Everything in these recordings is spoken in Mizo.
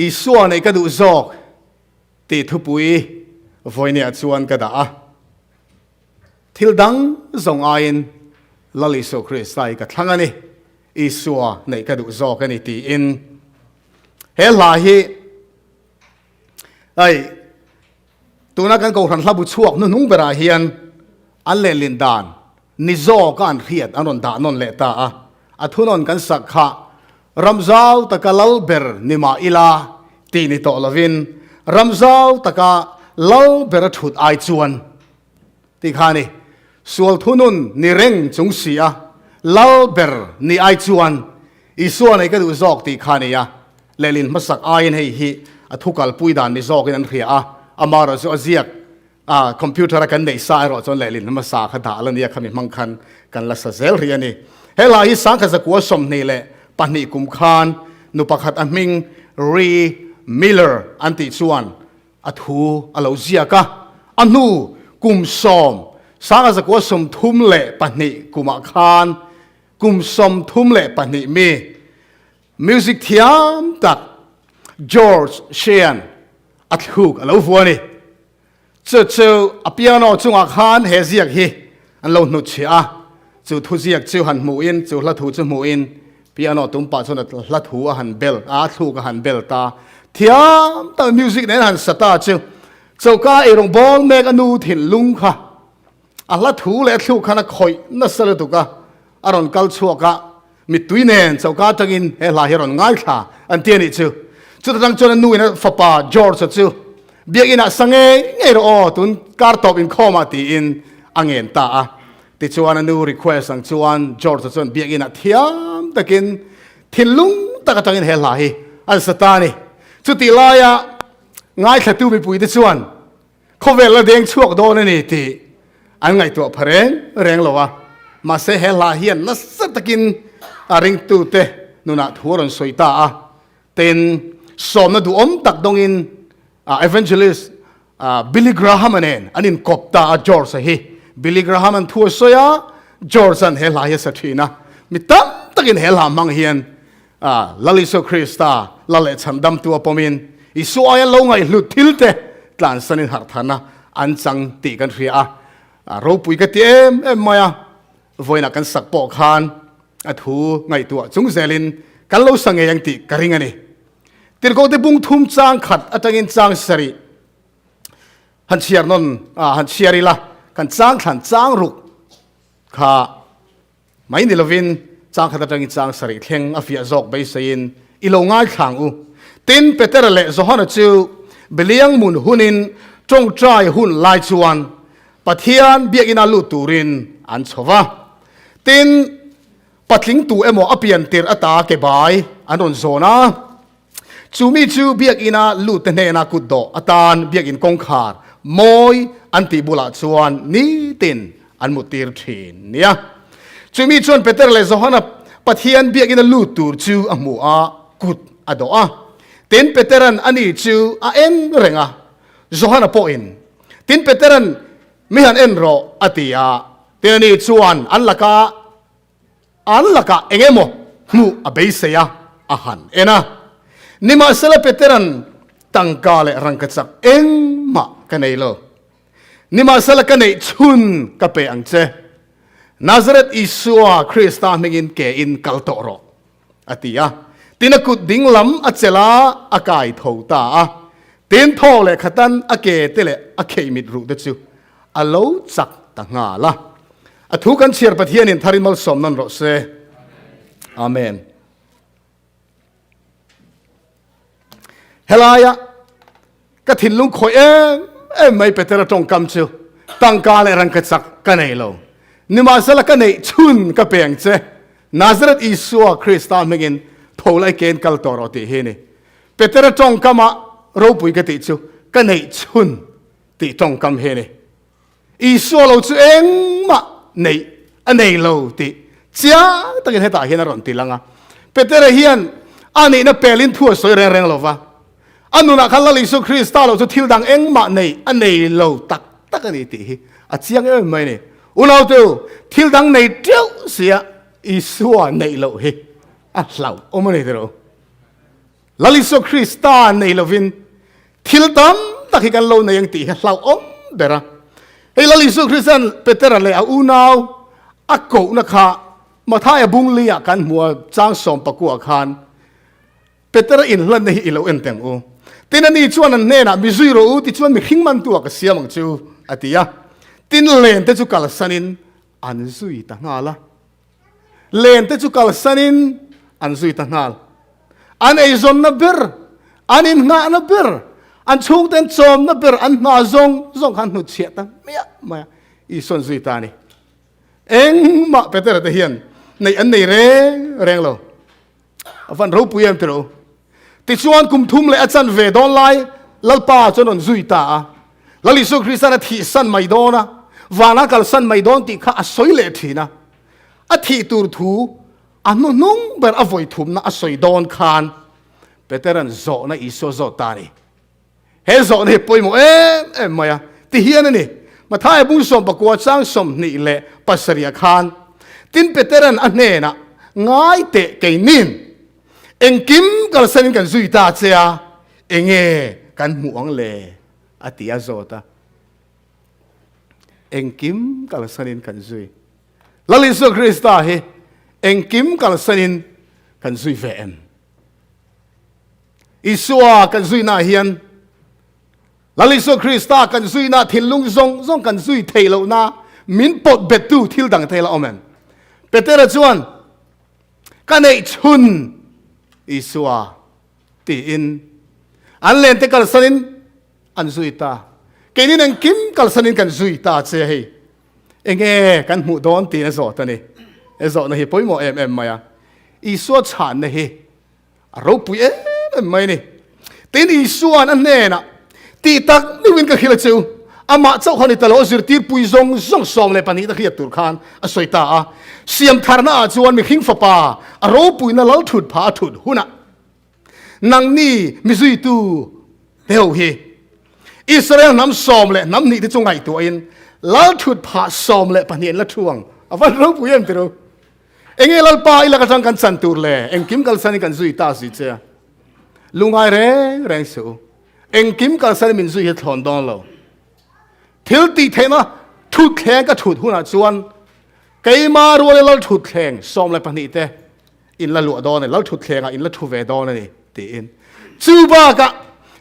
Isua neih ka duh zawk tih thupui vawineah chuan ka dah a. Thil dang zawng aiin Lal Isua Krista hi ka thlang a ni, Isua neih ka duh zawk a ni tiin he hla hi hei tuna kan Kohhran hlabu chhuak hnuhnung berah hian an lehlin dan ni zawka an hriat an rawn dah nawn leh ta a, a thunawn kan sak kha Ramzau taka lal ber ni mah ila tih ni tawh lovin Ramzau taka lal ber a thut ai chuan tih kha a ni. Sual thunun ni reng chung si a lal ber ni ai chuan Isua nei ka duh zawk tih kha a ni a, lehlin hmasak aiin hei hi a thu kalpui dan ni zawkin an hria a, amaherawhchu a ziak A computer a kan neih sa erawh chuan lehlin hmasa kha dah la nia khami hmang khan kan la sa zel rih a ni. He hla hi 1922 kum khan nu pakhat a hming Ray Miller an tih chuan a thu a lo ziak a. A hnu kum sawm, 1932 kumah khan kum 32 mi Music thiam tak George Shean a thluk a lo vu a ni. Chu chu a piano chungah khan he ziak hi an lo hnutchhiah a, chu thu ziak chu han hmuhin, chu hla thu chu hmuhin piano tum pah chuan a hla thu a han bel a, a thluk a han bel ta. Thiam tak music nen han sa ta chu choka eirawng bawl mek a nu thinlung kha a hla thu leh a thluk khan a khawih nasa lutuk a, a rawn kal chhuak a, Mittui nen choka atangin he hla hi a rawn ngaithla an ti a nih chu. Chuta tang chuan a nu in a fapa George-a chu biakinn ah sa ngei ngei rawh aw, tun kar tawp inkhawm ah tiin a ngen ta a. Tichuan a nu request ang chuan George-a chuan biakinn ah thiam takin thinlung tak atangin he hla hi an sa ta a ni. Chutih laia ngaithlatu mipuite chuan Khawvel la deng chhuak dawn a ni tih an ngaihtuah pha reng reng lo a, mahse he hla hian nasa takin a ringtute nunah thu a rawn sawi ta a, tin sawmna duhawm tak dawngin Evangelist Billy Graham-a nen an inkawp ta a, George-a hi Billy Graham-a'n thu a sawi a, George-a'n he hla hi a sa thin a, mi tam takin he hla hmang hian Lal Isua Krista la leh chhandamtu a pawmin Isua aia lo ngaihhlut thil te tlansanin harhthana an chang tih kan hria a. Ropui ka ti em em mai a, vawiinah kan sak pawh khan a thu ngaihtuah chung zelin kan lo sa ngei ang tih ka ring a ni. Tirhkohte bung thum chang khat atangin chang sarih han chhiar nawn han chhiar ila kan chang thlan chang ruk kha Mai ni lovin chang khat atangin chang sarih thleng a fiah zawk beiseiin i lo ngaithlang u. Tin, Petera leh Johana chu Beliang mun hunin tawngtai hun lai chuan Pathian biakina lut turin an chho va. Tin, patling tu emaw a pian tirh ata ke bai an rawn zawn a. Chu mi chu biakina lutte hnena kut dawh atan biakin kawngkhar mawi an tih bulah chuan nitin an muttir thin nia. Chu mi chuan Peter leh Johana Pathian biakina lut tur chu a hmu a, kut a dawh a. Tin, Peteran ani chu a en reng a, Johana pawhin, Tin, Peteran mi han en rawh, a ti a. Tin, ani chuan an laka An lakah eng emaw hmuh a beisei a, a han en a. Nimahsela Petera'n tangka leh rangkachak engmah ka nei lo. Nimahsela ka neih chhun ka pe ang che. Nazareth Isua Krista hmingin ke in kal tawh rawh, a ti a. Tin a kut ding lam a chelh a, a kai tho ta a. Tin thaw leh khatan a ke te leh a kheih mit ruh te chu a lo chak ta nghal a. A thu kan chhiar Pathianin tharin malsawm nawn rawh se. Amen. Helaia ka thinlung khawih em em mai Petera tawngkam chu tangka leh rangka chak ka nei lo. Nimahsela ka neih chhun ka peng che. Nazareth Isua Krista hmingin tho lai ken kal tawh rawh tih hi ni. Petera tawngkama ropui ka tih chu ka neih chhun tih tawngkam hi a ni. Isua lo chu engmah neih a nei lo tih chiang takin hetah hian a rawn ti lang a. Petera hian a nihna pelin thu a sawi reng reng lo va. A nunah khan Lal Isu Krista lo chu thil dang engmah neih a nei lo tak tak a ni tih hi a chiang em mai a ni. Unautu, thil dang nei teuh sia Isua neih loh hi a hlauhawm a ni tiro. Lal Isua Krista nei lovin thil tam tak hi kan lo nei ang tih hi hlauhawm ber a. Hei Lal Isua Krista'n Petera leh a unau a kohna kha Mathaia bung liah kan hmu a, chang sawmpakua khan Petera inhlanna hi i lo en teng u. Tin ani chuan an hnenah, Mi zui rawh u, tichuan mihring mantu ah ka siam ang chu, a ti a. Tin len te chu kalsanin an zui ta nghal a. Len te chu kalsanin an zui ta nghal. An eizawnna ber, an inngahna ber, an chhungten chawmna ber, an hna zawng zawng kha an hnutchhiah ta hmiah mai a, Isua'n zui ta a ni. Engmah Petera te hian neih an nei reng reng lo. A van ropui em tiro. Tichuan kum thum leh a chan ve dawn lai Lalpa chuan rawn zui ta a. Lal Isua Kristan a thih san mai dawn a, vana kalsan mai dawn tih kha a sawi leh thin a. A thih tur thu a hnuhnung ber a vawi thumna a sawi dawn khan Petera'n zawhna Isua zawt ta a ni. He zawhna hi pawimawh em em mai a, ti hian a ni. Mathaia bung 19 chang 27 khan tin Petera'n a hnenah, Ngai teh keinin engkim kalsanin kan zui ta che a, enge kan hmuh ang le? a ti a zawt a. Engkim kalsanin kan zui. Lal Isua Krista hi engkim kalsanin kan zui ve em? Isua kan zuina hian Lal Isua Krista kan zuina thinlung zawng zawng kan zui thei lohna min pawt bettu thil dang thei la awm em? Petera chuan ka neih chhun Isua tiin an lente kalsanin an zui ta. Keinin engkim kalsanin kan zui ta che hei. Enge kan hmuh dawn tiin a zawt a ni. He zawhna hi pawimawh em em mai a. Isua chhanna hi A ropui em em mai a ni. Tin, Isua'n a hnenah, Tih tak meuhin ka hrilh a che u, amah chauh kha ni ta lo, a zirtirpui zawng zawng 12 te hriat tur khan a sawi ta a. Siam tharnaah chuan mihring fapa a ropuina lal thut pha a thut hunah nangni mi zuitu te ho hi Israel hnam sawm leh hnam hnih te chu ngaihtuahin lal thut phah 12 an la thu ang. A van ropui em tiro. Enge Lalpa i lak atang kan chan tur le? Engkim kalsanin kan zui ta si che a. Lungai reng reng suh u. Engkim kalsanin min zui hi thlawn dawn lo. Thil tih theihna thutthleng ka thut hunah chuan keima ruala lal thutthleng 12 te in la luah dawn a ni, lal thutthlengah in la thu ve dawn a ni tiin. Chu bakah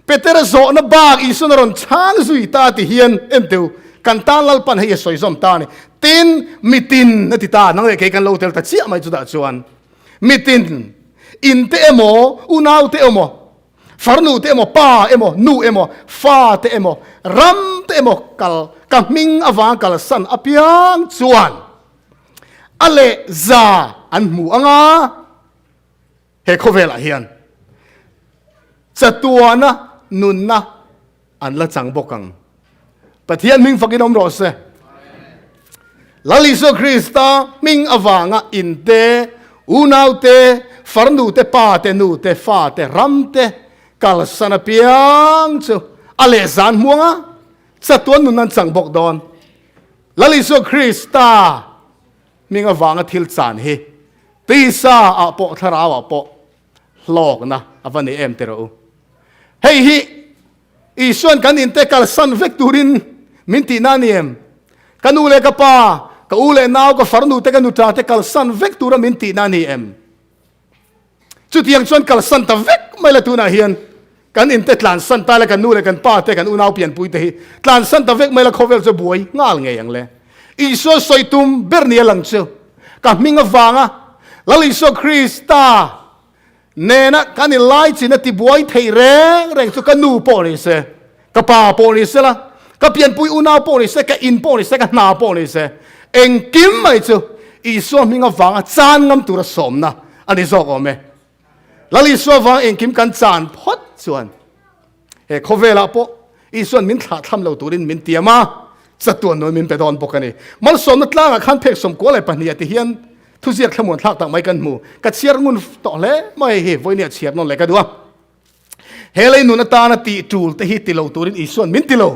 Petera zawhna bak Isuan a rawn chhang zui ta ti hian enteu kan tan Lalpan hei a sawi zawm ta a ni. Tin, mitin a ti ta, nang leh kei kan lo tel ta chiah mai chutah chuan mitin in te emaw, unau te emaw, farnu te emaw, pa emaw, nu emaw, fa te emaw, ram te emaw kal ka hming avang kalsan apiang chuan a leh za an hmu ang a. He khawvelah hian chatuana nunna an la chang bawk ang. Pathian hming fakin awm rawh se. Lal Isua Krista hming avanga in te, unau te, farnu te, pa te, nu te, fa te, ram te kalsan apiang chu a leh zan hmuang a, chatuan nun an chang bawk dawn. Lal Isua Krista Hming avanga thil chan hi tisa ah pawh thlarau ah pawh hlawkna a va ni em ti rawh u. Hei hi Isuan kan inte kalsan vek turin min tihna a ni em? Ka nu leh ka pa, ka u leh nau, ka farnu te, ka nuta te kalsan vek tura min tihna a ni em? Chutiang chuan kalsan ta vek mai la tunah hian kan inte tlansan ta le kan nu leh kan pa te kan unau pianpui te hi tlansan ta vek mai la khawvel chu buai nghal ngei ang le. Isua sawi tum ber ni a lang chu ka hming avanga Lal Isua Krista nena kan inlai chin a tibuai thei reng reng chu ka nu pawh ni se, ka pa pawh ni se la, ka pianpui unau pawh ni se, ka in pawh ni se, ka hna pawh ni se, engkim mai chu Isua hming avanga chan ngam tura sawmna a ni zawk awm e. Lal Isua vang engkim kan chan phawt chuan he khawvelah pawh Isuan min thlah thlam lo turin min tiam a, chatuan nun min pe dawn bawk a ni. Malsawmna tlangah khan phek 92 ti hian thuziak thlamuan thlak tak mai kan hmu. Ka chhiar ngun tawh hle mai hi vawinia chhiar nawn leh ka duh a. He lei nun atana tih tul te hi ti lo turin Isuan min ti lo.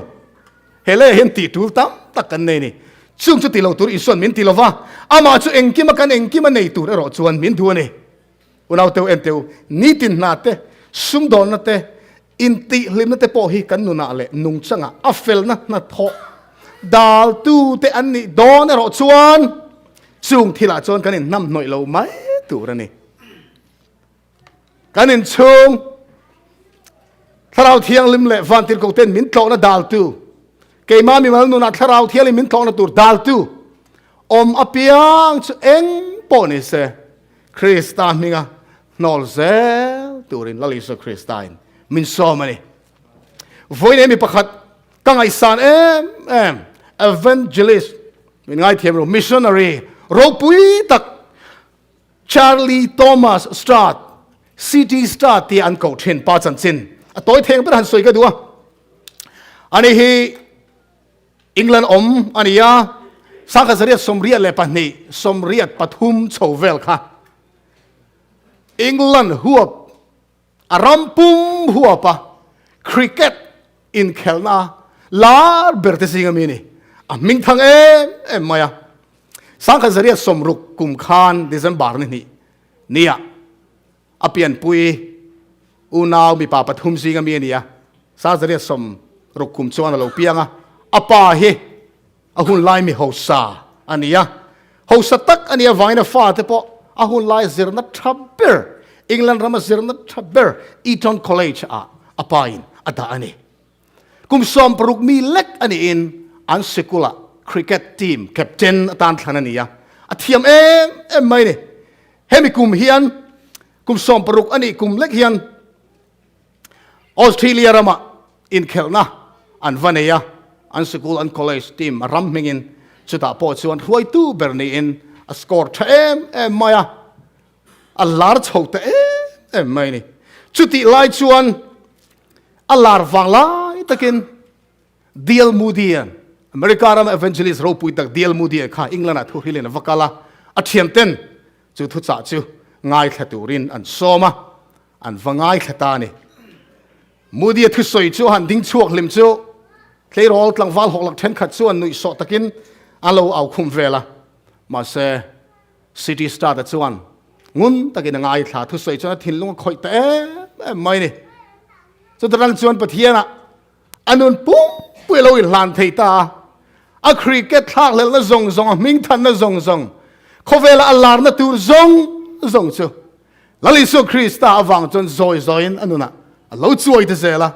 He leiah hian tih tul tam tak kan nei a ni. Chung chu ti lo tur Isuan min ti lo va, amah chu engkima kan engkima nei tur erawh chuan min duh a ni. Unau teu en teu, nitin hna te, Sumdawnna te, intihhlimna te pawh hi kan nunah leh nungchangah a felna hnathawh daltute an nih dawn erawh chuan chung thilah chuan kan inhnamhnawih lo mai tur a ni. Kan inchhung Thlarau Thianghlim leh Vantirhkohten min tlawhna daltu, keimah mimal nunah Thlarau Thianghlim min tlawhna tur daltu awm apiang chu eng pawh ni se, Krista hminga hnawl zel turin Lal Isua Kristain min sawm a ni. Vawiin mi pakhat ka ngaihsan em em, evangelist, min ngaithiam lo, missionary ropui tak, Charlie Thomas Strutt, CT Strutt tia an koh thin pa chanchin a tawi theng ber han sawi ka duh a. Ani hi England awm a ni a, sangkhat zariat 82, 83 chho vel kha England huap A ram pum huapa cricket inkhelhna lar ber te zinga mi a ni. A hming thang em em mai a. 1960 kum khan December ni hnih nia a pianpui unau mipa pathum zinga mi a ni a. 1960 kum chuan a lo piang a. A pa hi A hun lai mi hausa a ni a, hausa tak a nih avangin a fate pawh a hun lai zirna tha ber, England rama zirna tha ber Eton College ah a pain a dah a ni. Kum 60 mi lek a niin an sikula cricket team captain atan thlan a ni a, a thiam em em mai a ni. Hemi kum hian kum 60 a nih kum lek hian Australia ramah inkhelhna an va nei a, an sikul, an college team a ram hmingin chutah pawh chuan hruaitu ber niin a score tha em em mai a, a lar chho ta em em mai a ni. Chutih lai chuan a lar vang lai takin D.L. Moody-a'n America rama evangelist ropui tak D.L. Moody-a kha England-ah thu hrilhin a va kal a, a thianten chu thuchah chu ngaithla turin an sawm a, An va ngaithla ta a ni. Moody-a thusawi chu a han ding chhuak hlim chu tleirawl tlangval hawklak thenkhat chuan nuihsawh takin a lo au khum vel a. Mahse, City Star-te chuan ngun takin a ngaithla. Thusawi chuan a thinlung a khawih ta em em mai a ni. Chuta rang chuan Pathianah a nun pumpui a lo inhlan thei ta a. A cricket thlakhlelhna zawng zawng, a hmingthanna zawng zawng, khawvela a larna tur zawng zawng chu Lal Isua Krista avang chuan zawi zawiin a nunah a lo chuai ta zel a,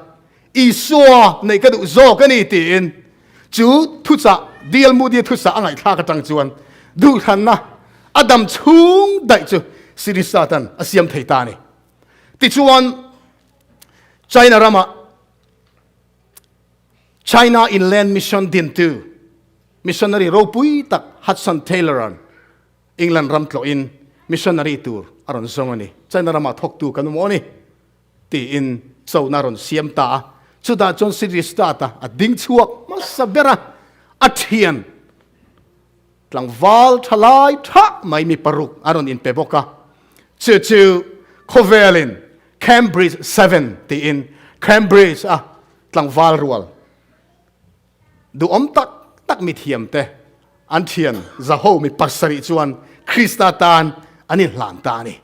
Isua neih ka duh zawk a ni tiin chu thuchah, D.L. Moody-a thuchah a ngaihthlak atang chuan duhthlanna a dam chhung daih chu Sirisatan a siam thei ta a ni. Tichuan, China ramah China Inland Mission dintu missionary ropui tak Hudson Taylor-a'n England ram tlawhin missionary tur a rawn zawng a ni. China ramah thawktu kan awm aw ni tiin chona a rawn siam ta a. Chutah chuan City State-a a ding chhuak hmasa ber a, a thian tlangval tha lai tha mai mi paruk a rawn inpe bawk a. Chu chu khawvelin Cambridge Seven tiin Cambridge-a tlangval rual Duhawm tak tak mithiam te an thian zaho mi pasarih chuan Krista tan an inhlan ta a ni.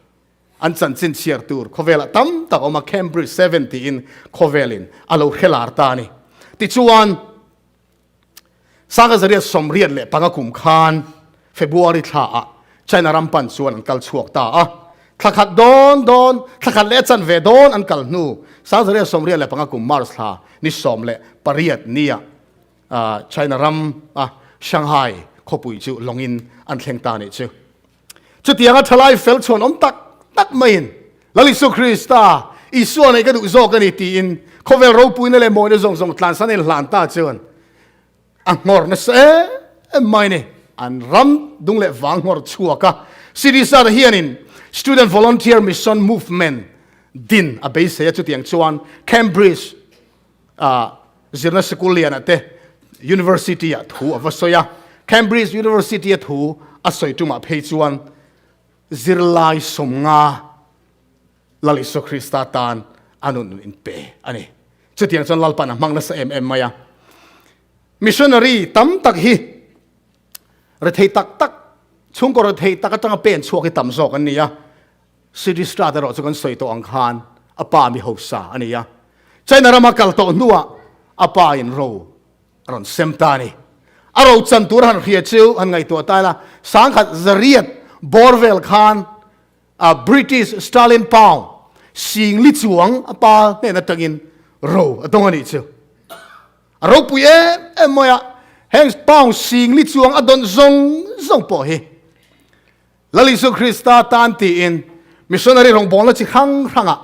An chanchin chhiar tur khawvelah tam tak a awm a, Cambridge Seven tiin khawvelin a lo hre lar ta a ni. Tichuan, 1985 kum khan February thlaah China ram pan chuan an kal chhuak ta a. Thla khat dawn dawn, thla khat leh a chanve dawn an kal hnu, 1985 kum March thla ni 18 nia China ram a Shanghai khawpui chu lawngin an thleng ta nih chu. Chutianga thalai fel chhuan awm tak tak maiin Lal Isu Krista, Isua neih ka duh zawk a ni tiin khawvel ropuina leh mawina zawng zawng tlansan a inhlan ta chuan A nghawr nasa em em mai ni. An ram dung leh vang nghawr chhuak a. CDSR hianin Student Volunteer Mission Movement din a beisei a, chutiang chuan Cambridge ah zirna sikul lianah te University ah thu a va sawi a. Cambridge University a thu a sawi tumah phei chuan zirlai 50 Lal Isua Krista tan a nun nun in pe a ni. Chutiang chuan Lalpan a hmang nasa em em mai a. Missionary tam tak hi rethei tak tak, chhungkaw rethei tak atanga pen chhuak hi tam zawk an ni a. City Strat erawh chu kan sawi tawh ang khan A pa mi hausa a ni a. China rama kal tawh hnuah a pa in ro a rawn sem ta a ni. A ro chan tur han hria chu han ngaihtuah ta ila, sangkhat zariat bawr vel khan a British sterling pound singli chuang a pa hnen atangin ro a dawng a nih chu. A ropui em em mai a, heng pound singli chuang a dawn zawng zawng pawh hi Lal Isu Krista tan tiin missionary rawngbawlna chi hrang hrangah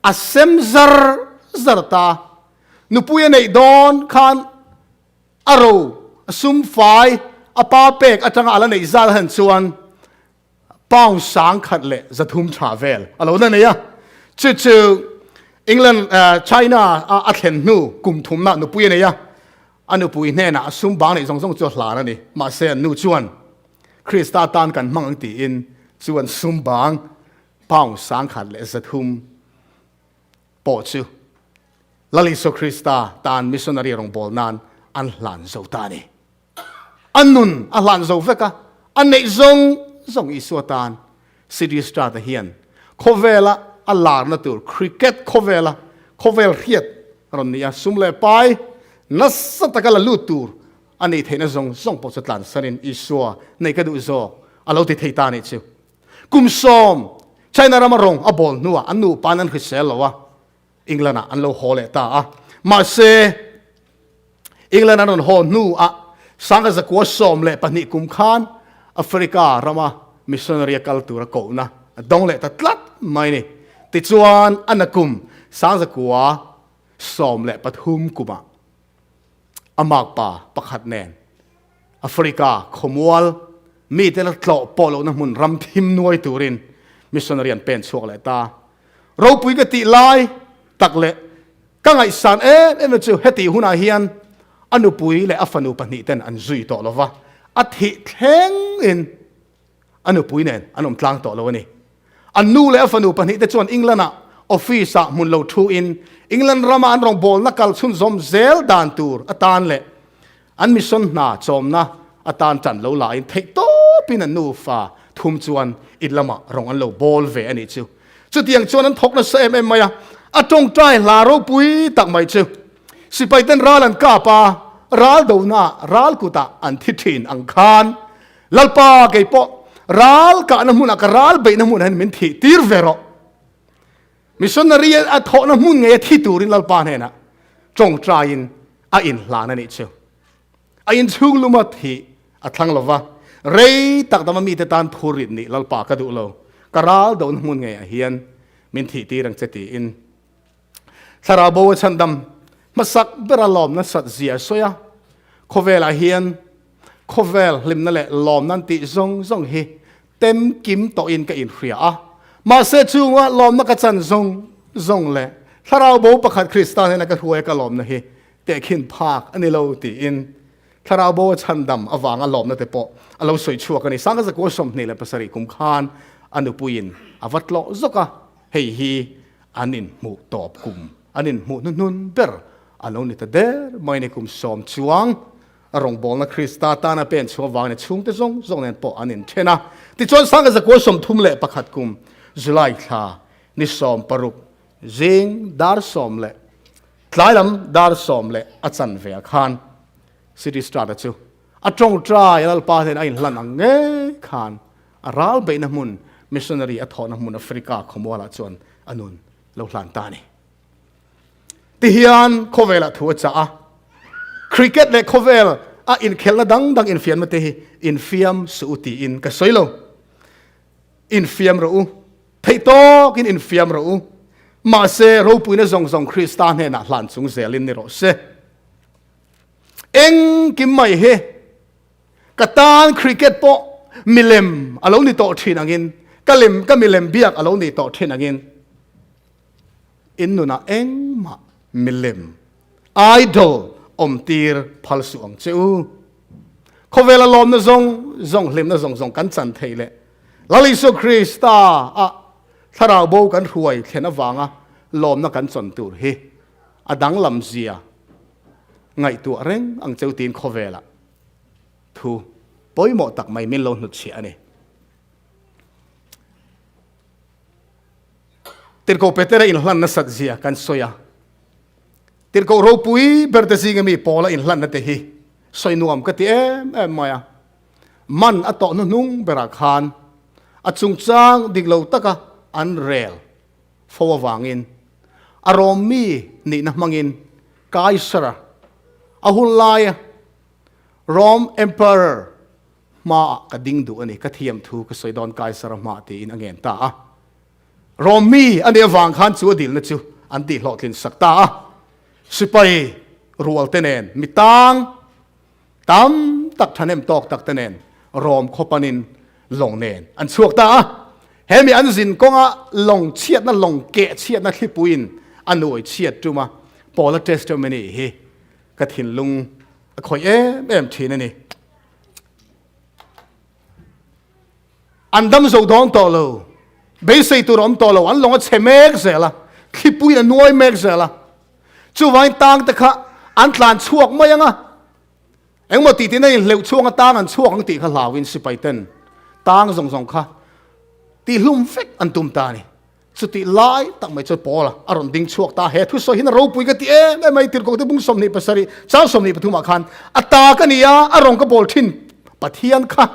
a sem zar zar ta. Nupui a neih dawn khan a ro, a sum fai, a pa pek atanga a la neih zal han chuan pound 10,000 leh 300 tha vel a lo la nei a. Chu chu England, China a a thlen hnu kum thumna nupui a nei a. A nupui hnenah a sum bang neih zawng zawng chu a hlan a ni. Mahse an nu chuan Krista tan kan hmang ang tiin chu an sum bang pound 10,000 leh 300 pawh chu Lal Isua Krista tan missionary rawngbâwl nan an hlan zo ta a ni. A nun a hlan zo vek a, a neih zawng zawng Isua tan City Strata hian khawvela a larna tur cricket khawvela khawvel hriat a rawn ni a, sum leh pai nasa taka la lut tur a nih theihna zawng zawng pawh chu tlansanin Isua neih ka duh zawk a lo ti thei ta a nih chu. Kum sawm China rama rawng a bawl hnuah an nupain an hrisel lo a, England ah an lo haw leh ta a. Mahse, England an rawn haw hnu ah sangha zakua 12 kum khan Africa rama missionary a kal tura kohna a dawng leh ta tlat mai ni. Tichuan, a nakum sangzakua 13 kumah a makpa pakhat nen Africa khawmual mite la tlawh pawh lohna hmun ram thim nuai turin missionary an pen chhuak leh ta. Ropui ka tih lai tak leh ka ngaihsan em em na chu hetih hunah hian a nupui leh a fanu pahnih ten an zui tawh lo va, a thih thlengin a nupui nen an awm tlang tawh lo a ni. An nu leh a fanu pahnih te chuan England-ah office-ah hmun lo thu-in England rama an rawngbawlna kal chhunzawm zel dan tur atan leh An mission hna chawmna atan tan lo lain theih tawpin an nufa thum chuan in lamah rawng an lo bawl ve a nih chu. Chutiang chuan an thawk nasa em em mai a, a tawngtai hla ropui tak mai chu. Sipaiten ral an kap a, ral donaah ral kutah an thi thin ang khan Lalpa kei pawh ral kahna hmunah ka ral beihna hmunah hian min thih tir ve rawh. Missionary a thawhna hmun ngei a thi turin Lalpa hnenah tawngtaiin a inhlan a nih chu. A inchhung luma thih a thlang lo va, rei tak dama mite tan phurrit nih Lalpa ka duh lo, ka ral dohna hmun ngeiah hian min thih tir ang che tiin Thlarau bo a chhandam hmasak bera lawmna sat zia a sawi a. Khawvelah hian khawvel hlimna leh lawmna an tih zawng zawng hi tem kim tawhin ka inhria a. Mahse chunga lawmna ka chan zawng zawng leh Thlarau bo pakhat Krista hnena ka hruai a ka lawmna hi tehkhin phak a ni lo tiin Thlarau bo a chhandam avanga lawmna te pawh a lo sawi chhuak a ni. Sangha zakua 27 kum khan a nupuiin a va tlawh zawk a, hei hi an inhmuh tawp kum, an inhmuh hnuhnun ber a lo ni ta der mai ni. Kum sawm chuang a rawngbawlna Krista tana pen chhuah avangin a chhungte zawng zawng nen pawh an inthen a. Tichuan Sangha zakua 31 kum July thla ni 16 zing dar sawm leh tlai lam dar sawm leh a chan ve ah khan City Strata chu a tawngtai a Lalpa hnen a inhlan ang ngei khan a ral beihna hmun missionary a thawhna hmun Africa khawmualah chuan a nun lo hlan ta a ni. Tihian khawvelah thu a chah a, cricket leh khawvel a inkhelhna dang dang infiamna te hi infiam suh u tiin ka sawi lo. Infiam rawh u, theih tawkin infiam rawh u, mahse ropuina zawng zawng Krista hnenah hlan chung zelin ni rawh se. Engkim mai hi ka tan cricket pawh milem a lo ni tawh thin angin, ka lem ka milem biak a lo ni tawh thin angin, in nunah engmah milem, idol, awmtir phal suh ang che u. Khawvela lawmna zawng zawng, hlimna zawng zawng kan chan theih leh Lal Isua Krista a thlarau bo kan hruai thlen avanga lawmna kan chawn tur hi a danglam zia ngaihtuah reng ang cheu tiin khawvelah thu pawimawh tak mai min lo hnutchhiah a ni. Tirhkoh Petera inhlan nasat zia kan sawi a. Tirhkoh ropui ber te zinga mi Paula inhlanna te hi sawi nuam ka ti em em mai a. Man a tawh hnuhnung berah khan a chungchang dik lo taka an rel fo avangin a rawm mi nihna hmangin Kaisara a hun laia Rome Emperor hmaah ka ding duh a ni, ka thiam thu ka sawi dawn Kaisara hmaah tiin a ngen ta a. Rome mi a nih avang khan chu a dilna chu an tihhlawhtlin sak ta a. Sipai rual te nen mi tang tam tak thahnem tawk tak te nen Rome khaw panin lawng nen an chhuak ta a. He mi an zin kawnga lawng chhiatna lawng keh chhiatna thlipuiin a nuai chhiat tum a, Paula testimony hi ka thinlung a khawih em em thin a ni. An dam zo dawn tawh lo, beisei tur a awm tawh lo, an lawng a chhe mek zel a, thlipui a nuai mek zel a. Chuvangin tang te kha an tlan chhuak mai ang a, engmaw tih tina inhleuh chhuang a tang an chhuak ang tih kha hlauin sipai ten tang zawng zawng kha tihhlum vek an tum ta a ni. Chutih lai tak mai chuan Paula a rawn ding chhuak ta. He thusawi hian a ropui ka ti em em mai. Tirhkohte bung 27, chang 23 ah khan a ta ka ni a, a rawn ka bawl thin Pathian kha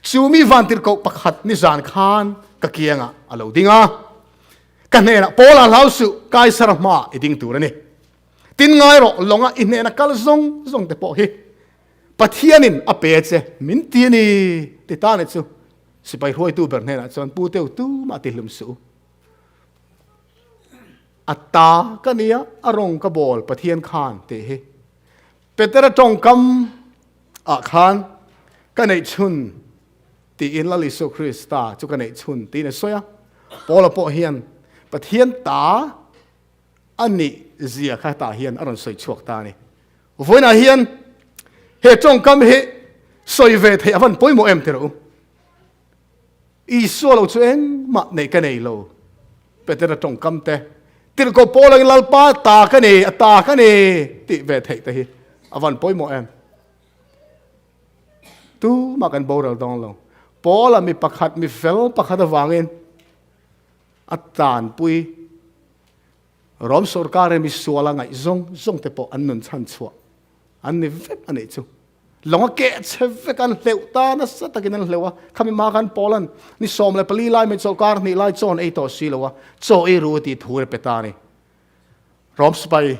chu mi van tirhkoh pakhat nizan khan ka kiangah a lo ding a. Ka hnenah, Paula hlau suh, Kaisara hmaah i ding tur a ni. Tin ngai rawh, lawnga i hnena kal zawng zawng te pawh hi Pathianin a pe che min ti a ni ti ta ni chu. Sipai hruaitu ber hnenah chuan Pu Teu tumah ti hlum suh u. A ta ka nia, a rawng ka bawl Pathian khan tih hi. Petera tawngkam ah khan ka neih chhun tiin Lal Isua Krista chu ka neih chhun tiin a sawi a. Paula pawh hian Pathian ta a nih zia kha tah hian a rawn sawi chhuak ta a ni. Vawiinah hian he tawngkam hi sawi ve theih a van pawimawh em tirh u. Isua lo chu engmah neih ka nei lo. Petera tawngkam te, tirhkoh Paul angin Lalpa ta ka ni, a ta ka ni tih ve theih te hi a van pawimawh em. Tumah kan boral dawng lo. Paula mi pakhat, mi fel pakhat avangin a tanpui Rom sorkar in misual a ngaih zawng zawng te pawh an nun chhan chhuah an ni vek a nih chu. Lawng a keh chhe vek an hleuh ta nasa takin an hleuh a, khami hma khan Paul-a'n ni 14 lai mai chawlhkar hnih lai chaw an ei tawh si lo a, chaw ei ru a tih thu a pe ta a ni. Rom sipai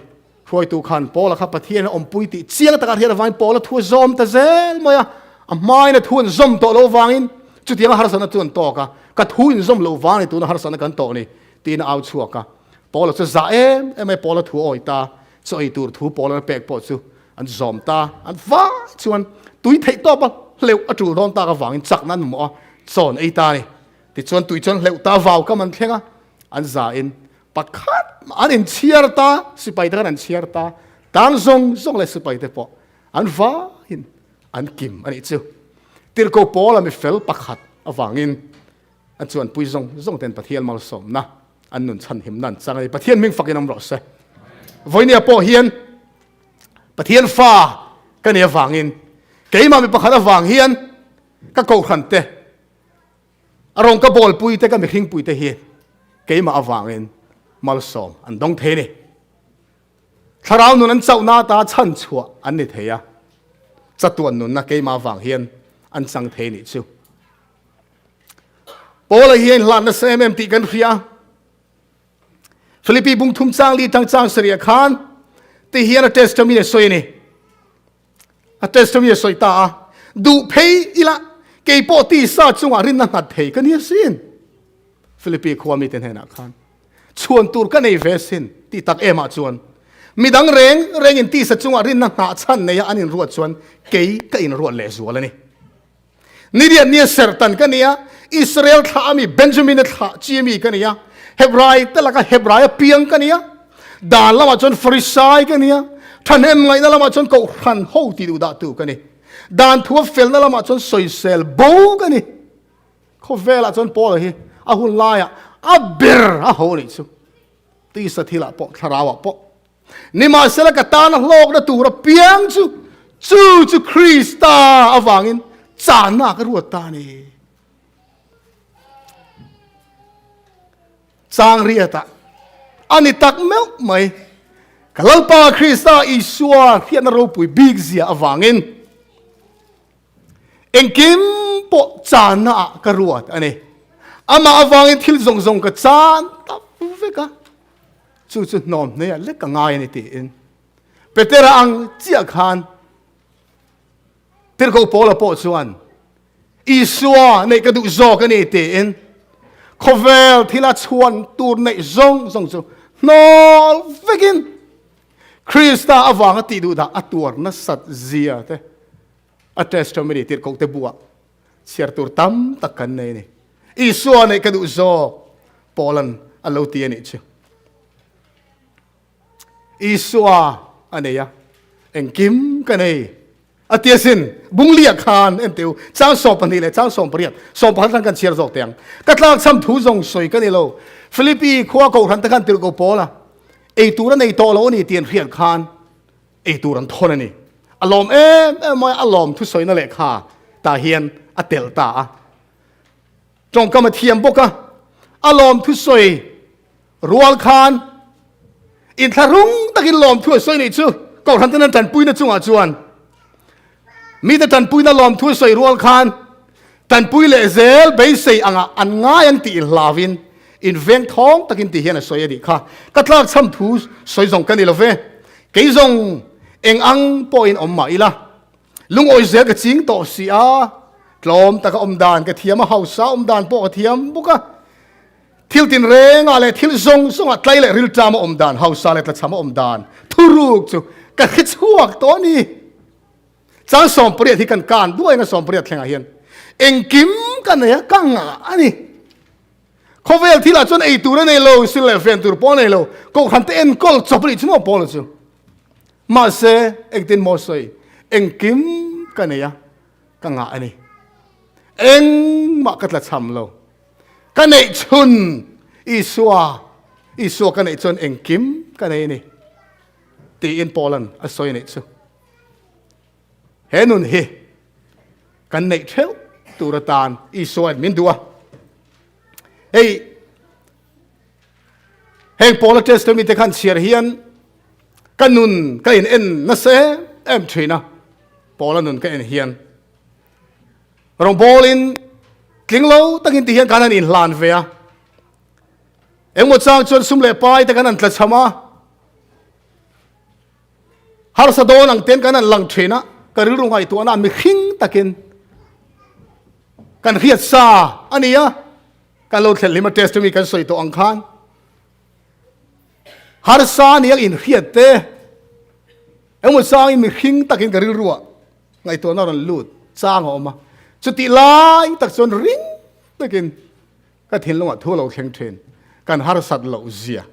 hruaitu khan Paul-a kha Pathian a awmpui tih chiang takah hian avangin Paul-a thu a zawm ta zel mai a, a hmain a thu an zawm tawh loh avangin chutianga harsatna chu an tawk a, ka thu in zawm loh vang ni tuna harsatna kan tawh ni tiin a au chhuak a. Paul-a chu zah em em mai, Paul-a thu a awi ta, chaw ei tur thu Paul-a pek pawh chu an zawm ta, an vai chuan tui theih tawp a hleuh a tul dawn tak avangin chakna an mamawh a, chaw an ei ta a ni. Tichuan tui chuan hleuh ta vau kam an thleng a, an zahin Pakhat mah an inchhiar ta, sipai te khan an chhiar ta, tang zawng zawng leh sipai te pawh an vaiin an kim a nih chu. Tirhkoh Paula mi fel pakhat avangin an chuanpui zawng zawng ten Pathian malsawmna an nun chhanhimna an chang a ni. Pathian hming fakin awm rawh se. Vawinia pawh hian Pathian fa ka nih avangin keimah mi pakhat avang hian ka kohhran te A rawn ka bawlpui te ka mihringpui te hi keimah avangin malsawm an dawng thei a ni. Thlarau nun an chauhna ata chhan chhuah an ni thei a, chatuan nunna keimah avang hian an chang thei nih chu. Paula hi a inhlan nasa em em tih kan hria. Philippi bung thum chang li tang chang sarih ah khan ti hian a testimony a sawi a ni. A testimony a sawi ta a, duh phei ila kei pawh tisa chungah rinna nghat thei ka ni asin. Philippi khua mite hnenah khan chhuan tur ka nei ve asin tih tak emah chuan midang reng rengin tisa chungah rinna nghah chhan neia an inruat chuan kei ka inruat lehzual a ni. Ni riat nia serhtan ka ni a, Israel thlah ami Benjamin-a thlah chi ami ka ni a, Hebrai te laka Hebraia piang ka ni a, dan lamah chuan Farisai ka ni a, thahnem ngaihna lamah chuan Kohhran ho tih duh dah tu ka ni, dan thua felna lamah chuan sawisel bo ka ni. Khawvelah chuan Paula hi a hun laiah a ber a ho anih chu, tisa thilah pawh thlarauah pawh. Nimahsela ka tana hlawkna tur apiang chu chu chu Krista avangin channa ka ruat ta a ni. Chang riatah a ni tak meuh mai. Ka Lalpa Krista Isua hriatna ropui bik zia avangin engkim pawh channa ah ka ruat a ni. Amah avangin thil zawng zawng ka chan tak vek a, chu chu hnawm hneiah lek ka ngai a ni tiin Petera ang chiah khan Tirhkoh Paula pawh chuan Isua neih ka duh zawk a ni tiin khawvel thila chhuan tur neih zawng zawng chu hnawl vekin Krista avanga tih duh dah a tuar nasat zia te a testimony tirhkoh te buah chhiar tur tam tak kan nei a ni. Isua neih ka duh zawk Paula'n a lo ti a nih chu. Isua a nei a, engkim ka nei. A ti asin, Bunglia khan en teu, chang 12 leh chang 18, 11 atang kan chhiar zawk teh ang. Ka tlakchham thu zawng sawi ka ni lo. Philippi khua kohhran te khan tirhkoh pawl a, ei tur a nei tawh lo a ni tih an hriat khan ei tur an thawn a ni. A lawm em em mai a, a lawm thusawina lehkha tah hian a telh ta a. Tawngkam a thiam bawk a, a lawm thusawi Rual khan inthlahrung takin lawmthu a sawi nih chu Kohhran ten an tanpuina chungah chuan mite tanpuina lawmthu a sawi rual khan tanpui leh zel beisei angah an ngai ang tih inhlavin inveng thawng takin tih hian a sawi a nih kha. Ka tlakchham thu sawi zawng ka ni lo ve. Kei zawng eng ang pawhin awm mah ila lungawi zel ka ching tawh si a, tlawm taka awm dan ka thiam a, hausa awm dan pawh ka thiam bawk a. Thil tinrengah leh thil zawng zawngah tlai leh rilṭam a awm dan, hausa leh tlachham a awm dan thuruk chu ka hre chhuak tawh a ni. Chang 18 hi kan kan duai anga 18 thlengah hian engkim ka nei a, ka ngah a ni. Khawvel thilah chuan ei tur a nei lo, sil leh ven tur pawh a nei lo, kohhran te enkawl chawp a nih chu maw Paula chu. Mahse, engtin maw sawi, engkim ka nei a, ka ngah a ni. Engmah ka tlachham lo. Ka neih chhun Isua, Isua ka neih chuan engkim ka nei a ni, tiin Paula'n a sawi a nih chu. He nun hi kan neih theuh tur atan Isuain min duh a. Hei, heng Paula Testament te khan chhiar hian ka nun ka in en nasa em em thin a, Paula nun ka en hian. Rawngbawlin tling lo takin ti hian kan han inhlan ve a. Engmaw chang chuan sum leh pai te kan han tlachham a. Harsa dawn ang ten kan han lang thin a, ka rilru ngaihtuahna mihring takin kan hriat sa a ni a. Kan lo thlen hlim a testimony kan sawi tawh ang khan harsa ni ang inhriat te engmaw changin mihring takin ka rilruah Ngaihtuahna a rawn lut chang a awm a, chutih lai tak chuan ring takin ka thinlungah thu a lo thleng thin, kan harsat loh zia.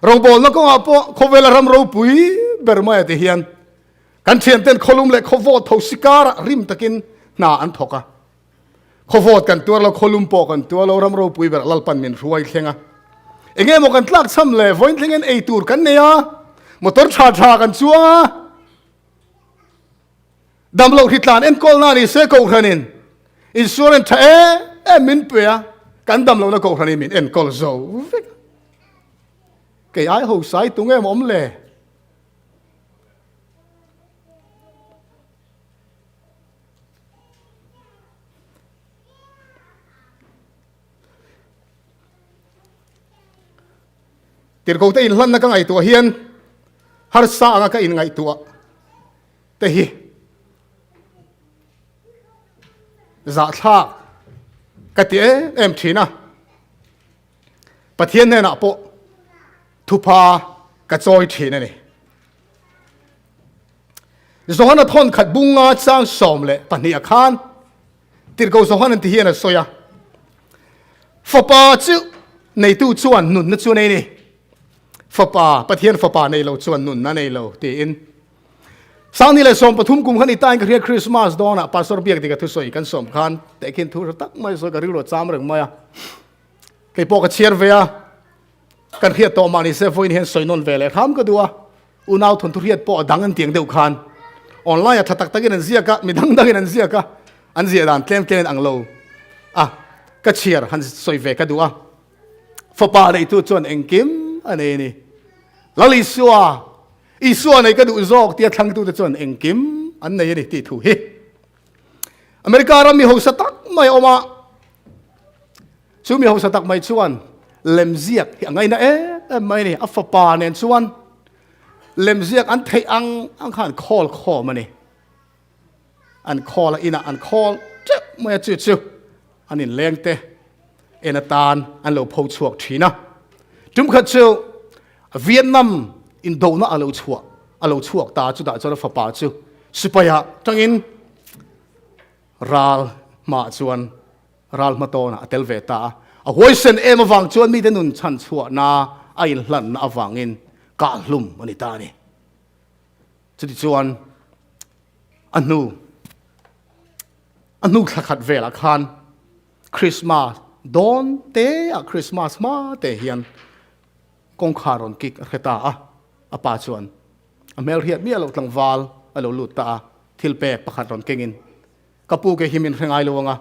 Rawngbawlna kawngah pawh khawvela ram ropui ber maia ti hian kan thianten khawlum leh khawvawt tho sikarah rim takin hna an thawk a. Khawvawt kan tuar lo, khawlum pawh kan tuar lo, ram ropui berah Lalpan min hruai thleng a. Enge maw kan tlakchham le, vawiin thlengin ei tur kan nei a, motor tha tha kan chuang a, Damloh hritlan enkawlna ni se Kohhranin insurance tha em em min pe a, kan damlohna Kohhranin min enkawl zo vek a. Kei ai hosai tung em awm le? Tirhkohte inhlanna ka ngaihtuah hian harsa anga ka inngaihtuah te hi zahthlak ka ti em em thin a. Pathian hnenah pawh thupha ka chawi thin a ni. Johana thawn khat bunga chang 12 a khan Tirhkoh Johan an ti hian a sawi a, Fapa chu neitu chuan nunna chu a nei ni. Fapa, Pathian Fapa nei lo chuan nunna nei lo tiin. Sangni leh 13 kum khan i tain ka hria Christmas dawnah Pastor biak dik a thusawi kan sawm khan tehkhin thu hre tak mai sawi ka rilru a cham reng mai a. Kei pawh ka chhiar ve a, kan hriat tawh mah ni se vawiin hian sawi nawn ve leh hram ka duh a. Unau thawnthu hriat pawh a dang an tiang deuh khan online ah tha tak takin an ziak a, mi dang dangin an ziak a, an ziah dan tlem tlem in ang lo a, ka chhiar han sawi ve ka duh a. Fapa neitu chuan engkim a nei a ni. Lal Isua, Isua nei ka duh zawk tia thlangtute chuan engkim an nei a ni tih thu hi. America ram mi hausa tak mai a awm a, chu mi hausa tak mai chuan lemziak hi a ngaina em em mai a ni. A fapa nen chuan lemziak an theih ang ang khan khawl khawm a ni. An khawl a inah an khawl teuh mai a, chu chu an inleng te en atan an lo pho chhuak thin a. Tumkhat chu Vietnam indona a lo chhuah a lo chhuak ta, chutah chuan a fapa chu sipai-ah tangin ral hmaah chuan ral hmatawnah a tel ve ta a. A huaisen em avang chuan mite nun chhan chhuahna a inhlanna avangin kahhlum a ni ta a ni. Chutichuan a hnu a hnu thla khat velah khan Christmas dawn te ah Christmas hma te hian kawngkhar rawn kik a hre ta a, a pa chuan a hmelhriat miah loh tlangval a lo lut ta a, thil pek pakhat rawn kengin ka pu ke hi min hre ngai lo ang a,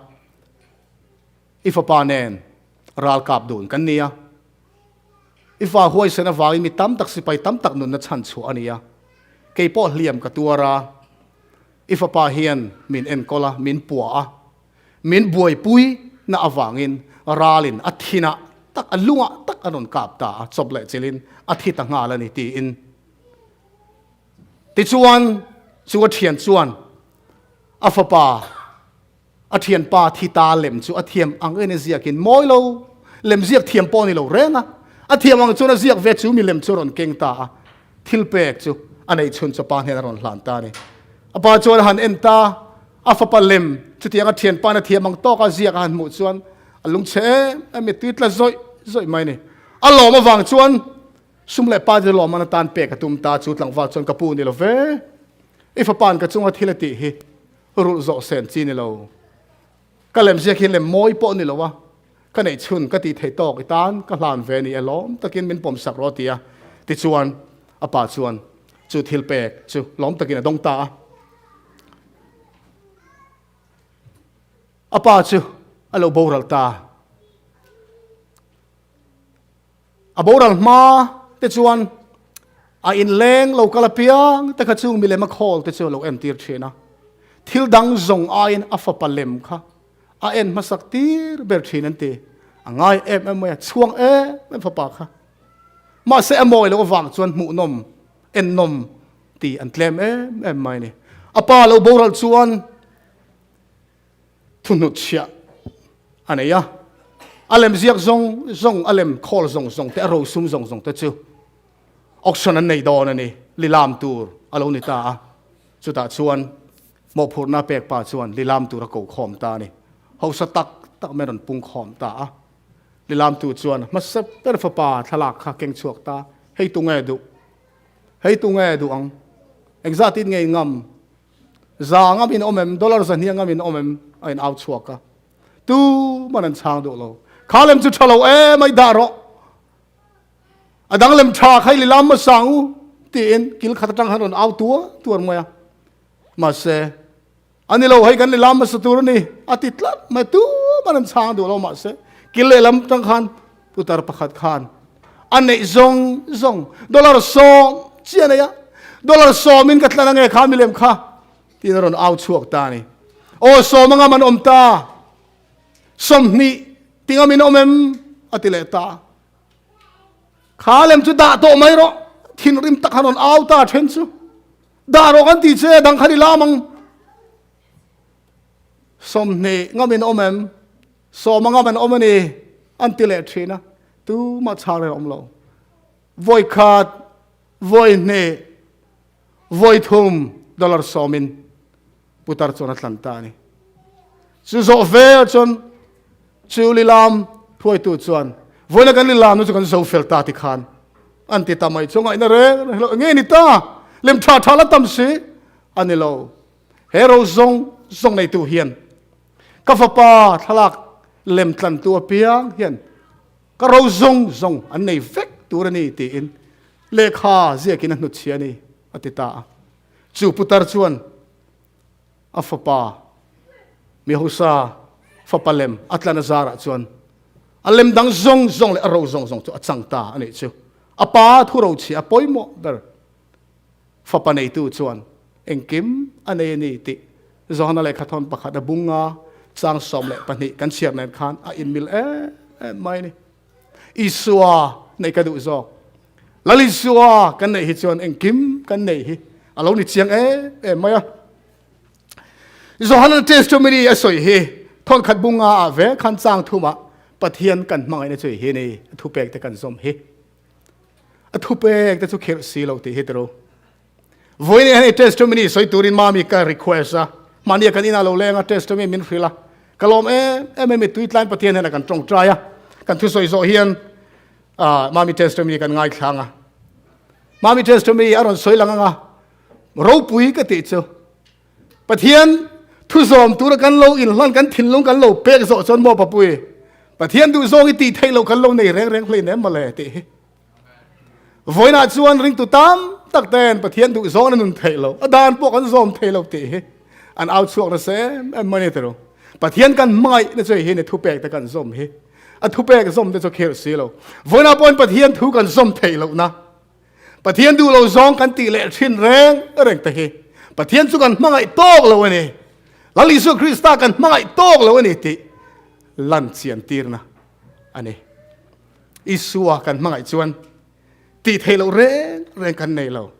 i fapa nen ral kap dun kan ni a. I fa huaisen avangin mi tam tak sipai tam tak nunna chhan chhuah a ni a, kei pawh hliam ka tuar a, i fapa hian min enkawl a, min pua a, min buaipui na avangin ralin a thinah tak, a lungah tak a rawn kap ta a, chawp leh chilhin a thi ta nghal a ni tiin. Tichuan chu a thian chuan a fapa A thianpa thi ta lem chu a thiam ang en a ziakin mawi lo, lem ziak thiam pawh a ni lo reng a, a thiam ang chuan a ziak ve chu mi lem chu a rawn keng ta a, thil pek chu a neih chhun chu a pa hnenah a rawn hlan ta a ni. A pa chuan a han en ta, a fapa lem chutiang a thianpa'n a thiam ang tawka ziak a han hmuh chuan a lungchhe em em mittui tla zawih zawih mai a ni. A lawm avang chuan sum leh pa chu lawmman atan pek a tum ta, chu tlangval chuan ka pu ni lo ve, i fapa'n ka chunga thil a tih hi Rulh zawh sen chi ni lo. Ka lem ziak hi lem mawi pawh ni lo a, ka neih chhun ka tih theih tawk i tan ka hlan ve ni e lawm takin min pawm sak rawh a ti a. Tichuan a pa chuan chu thil pek chu lawm takin a dawng ta a. A pa chu a lo boral ta. A boral hma te chuan a inleng lo kal apiang te kha chu milem a khawl te chu a lo entir thin a. Thil dang zawng aiin a fapa lem kha a en hmasak tir ber thin an ti. A ngai em em mai a, chhuang em em fapa kha. Mahse a mawi loh avang chuan hmuhnawm, ennawm tih an tlem em em mai a ni. A pa lo boral chuan Thuhnut chhiah a nei a, a lem ziak zawng zawng, a lem khawl zawng zawng te, a rosum zawng zawng te chu auction an nei dawn a ni, lilam tur a lo ni ta a, chutah chuan mawhphurhna pek pa chuan lilam tur a ko khawm ta a ni, hausa tak tak mai a rawn pung khawm ta a, lilam tu chuan hmasa ber fapa thlalak kha keng chhuak ta, hei tunge duh, hei tunge duh ang, engzatin nge ngam Za ngam in awm em? Dollar zahnih ngam in awm em? A in au chhuak a. Tu man an chhang duh lo. Kha lem chu tha lo em ai dah rawh. A dang lem tha kha i lilam ma sang u tiin kil khat atang han rawn au tuar tuar mai a. Mahse ani lo hei kan lilam hmasa tur a ni a ti tlat mai tu man an chhang duh lo mahse kil lehlam atang khan Putar pakhat khan a neih zawng zawng dollar sawm chi a nei a, dollar sawmin ka tlan ange kha milem kha tiin a rawn au chhuak ta a ni. Aw sawm anga man awm ta, 20 tinga min awm em a ti leh ta. Kha lem chu dah tawh mai rawh, thinrim tak khan rawn au ta a then chu. Dah rawh kan ti che, dang khan i lam ang. 20 ngamin awm em? Sawm anga man awm a ni, an ti leh thin a, tumah chhang reng a awm lo. Vawi khat, vawi hnih, vawi thum dollar sawmin putar chuan a tlan ta a ni. Chu zawh vel chuan chu lilam hruaitu chuan vawiina kan lilamna chu kan zo fel ta ti khan an ti ta mai chu ngaihna reng reng lo nge ni ta lem tha tha la tam si a ni lo. He ro zawng zawng neitu hian Ka fapa thlalak lem tlantu apiang hian ka ro zawng zawng an nei vek tur a ni tiin lehkha ziakin a hnutchhia a ni, a ti ta a. Chu putar chuan a fapa mi hausa fapa lem a tlan a zarah chuan. A lem dang zawng zawng leh a ro zawng zawng chu a chang ta a nih chu. A pa thu rochhiah a pawimawh ber. Fapa neitu chuan engkim a nei a ni tih Johana lehkhathawn pakhat a bunga chang 12 kan chhiar nen khan a inmil em em mai a ni. Isua neih ka duh zawk. Lal Isua kan neih hi chuan engkim kan neih hi a lo ni chiang em em mai a. Johana testimony a sawi hi thawnkhat bunga ah ve khan chang thumah Pathian kan hmangaihna chu hi ni a thupek te kan zawm hi. A thupek te chu khirh si lo tih hi tiro. Vawiin hian i testimony sawi turin mami ka request a. Mahnia kan inah lo leng a testimony min hrilh a. Ka lawm em em em i tuitlain Pathian hian a kan tawngtai a. Kan thusawi zawh hian mami testimony kan ngaithlang a. Mami testimony a rawn sawi lang anga ropui ka tih chu Pathian thuzawm tura kan lo inhlan kan thinlung kan lo pek zawh chuan maw papui Pathian duh zawng i tih theih loh kan lo nei reng reng hleinem mawle tih hi. Vawiinah chuan ringtu tam tak ten Pathian duh zawng an nun theih lo, a dan pawh kan zawm thei lo tih hi an au chhuak nasa em em mai a ni tiro. Pathian kan hmangaih na chu hei hi ni thupek te kan zawm hi. A thupek zawm te chu khirh si lo. Vawiinah pawhin Pathian thu kan zawm theih lohna, Pathian duh lo zawng kan tih leh thin reng reng te hi Pathian chu kan hmangaih tawk lo a ni. Lal Isua Krista kan hmangaih tawk lo a ni tih lan chian tirna a ni. Isua kan hmangaih chuan tih theih loh reng reng kan nei lo.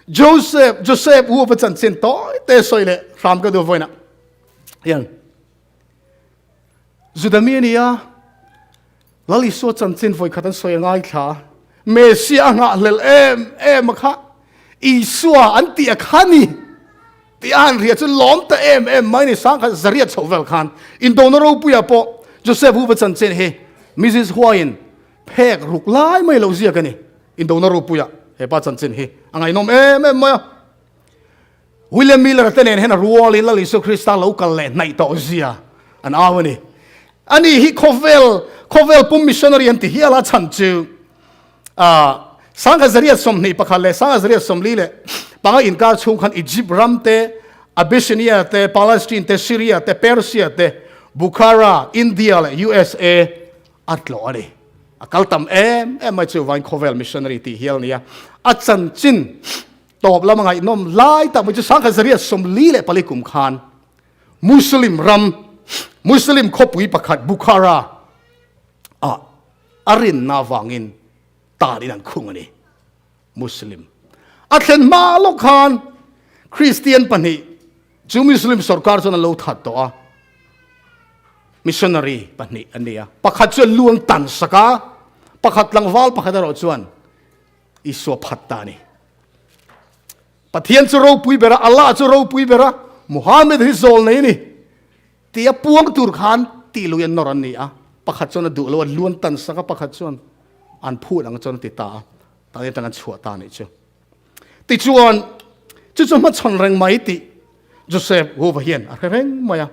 Joseph, Joseph u va chanchin tawi te sawi leh hram ka duh vawiinah hian Juda mi a ni a, Lal Isua chanchin vawi khat an sawi a ngaithla. Messia a nghahhlelh em em a kha Isua an tih a kha ni tih a han hria chu lawm ta em em mai ni sangkhat zariat chhoh vel khan indona ropuia pawh Joseph u va chanchin hi Mrs Huaiin phek ruk lai mai lo ziak a ni. Indona ropuia he pa chanchin hi a ngaihnawm em em mai a. William Miller te nen hian a rualin Lal Isua Krista lo kal leh hnaih tawh zia an au a ni. Ani hi khawvel khawvel pum missionary an ti hial a chhan chu 1921 leh 1945 inkar chhung khan Egypt ram te, Abyssinia te, Palestine te, Syria te, Persia te, Bukhara, India leh USA a tlawh a ni. A kal tam em em mai chu vain khawvel missionary tih hial a ni a. A chanchin tawp lama ngaihnawm lai tak mai chu 1944 kum khan Muslim ram, Muslim khawpui pakhat Bukhara ah a rinna avangin tanin an khung a ni. Muslim a thlen hma lawk khan Kristian pahnih chu Muslim sorkar chuan an lo that tawh a, missionary pahnih an ni a, pakhat chuan lu an tan sak a, pakhat tlangval pakhat erawh chuan Isua phat ta a ni. Pathian chu ropui ber a, Allah chu ropui ber a, Muhammad hi zawl nei a ni tih a puang tur khan tih lui an nawr an ni a, pakhat chuan a duh lo a, luan tan sak a, pakhat chuan an phut ang chuan a ti ta a, tah atang an chhuah ta a nih chu. Tichuan, chu chu hmachhawn reng mai tih Joseph Hoover hian a hre reng mai a.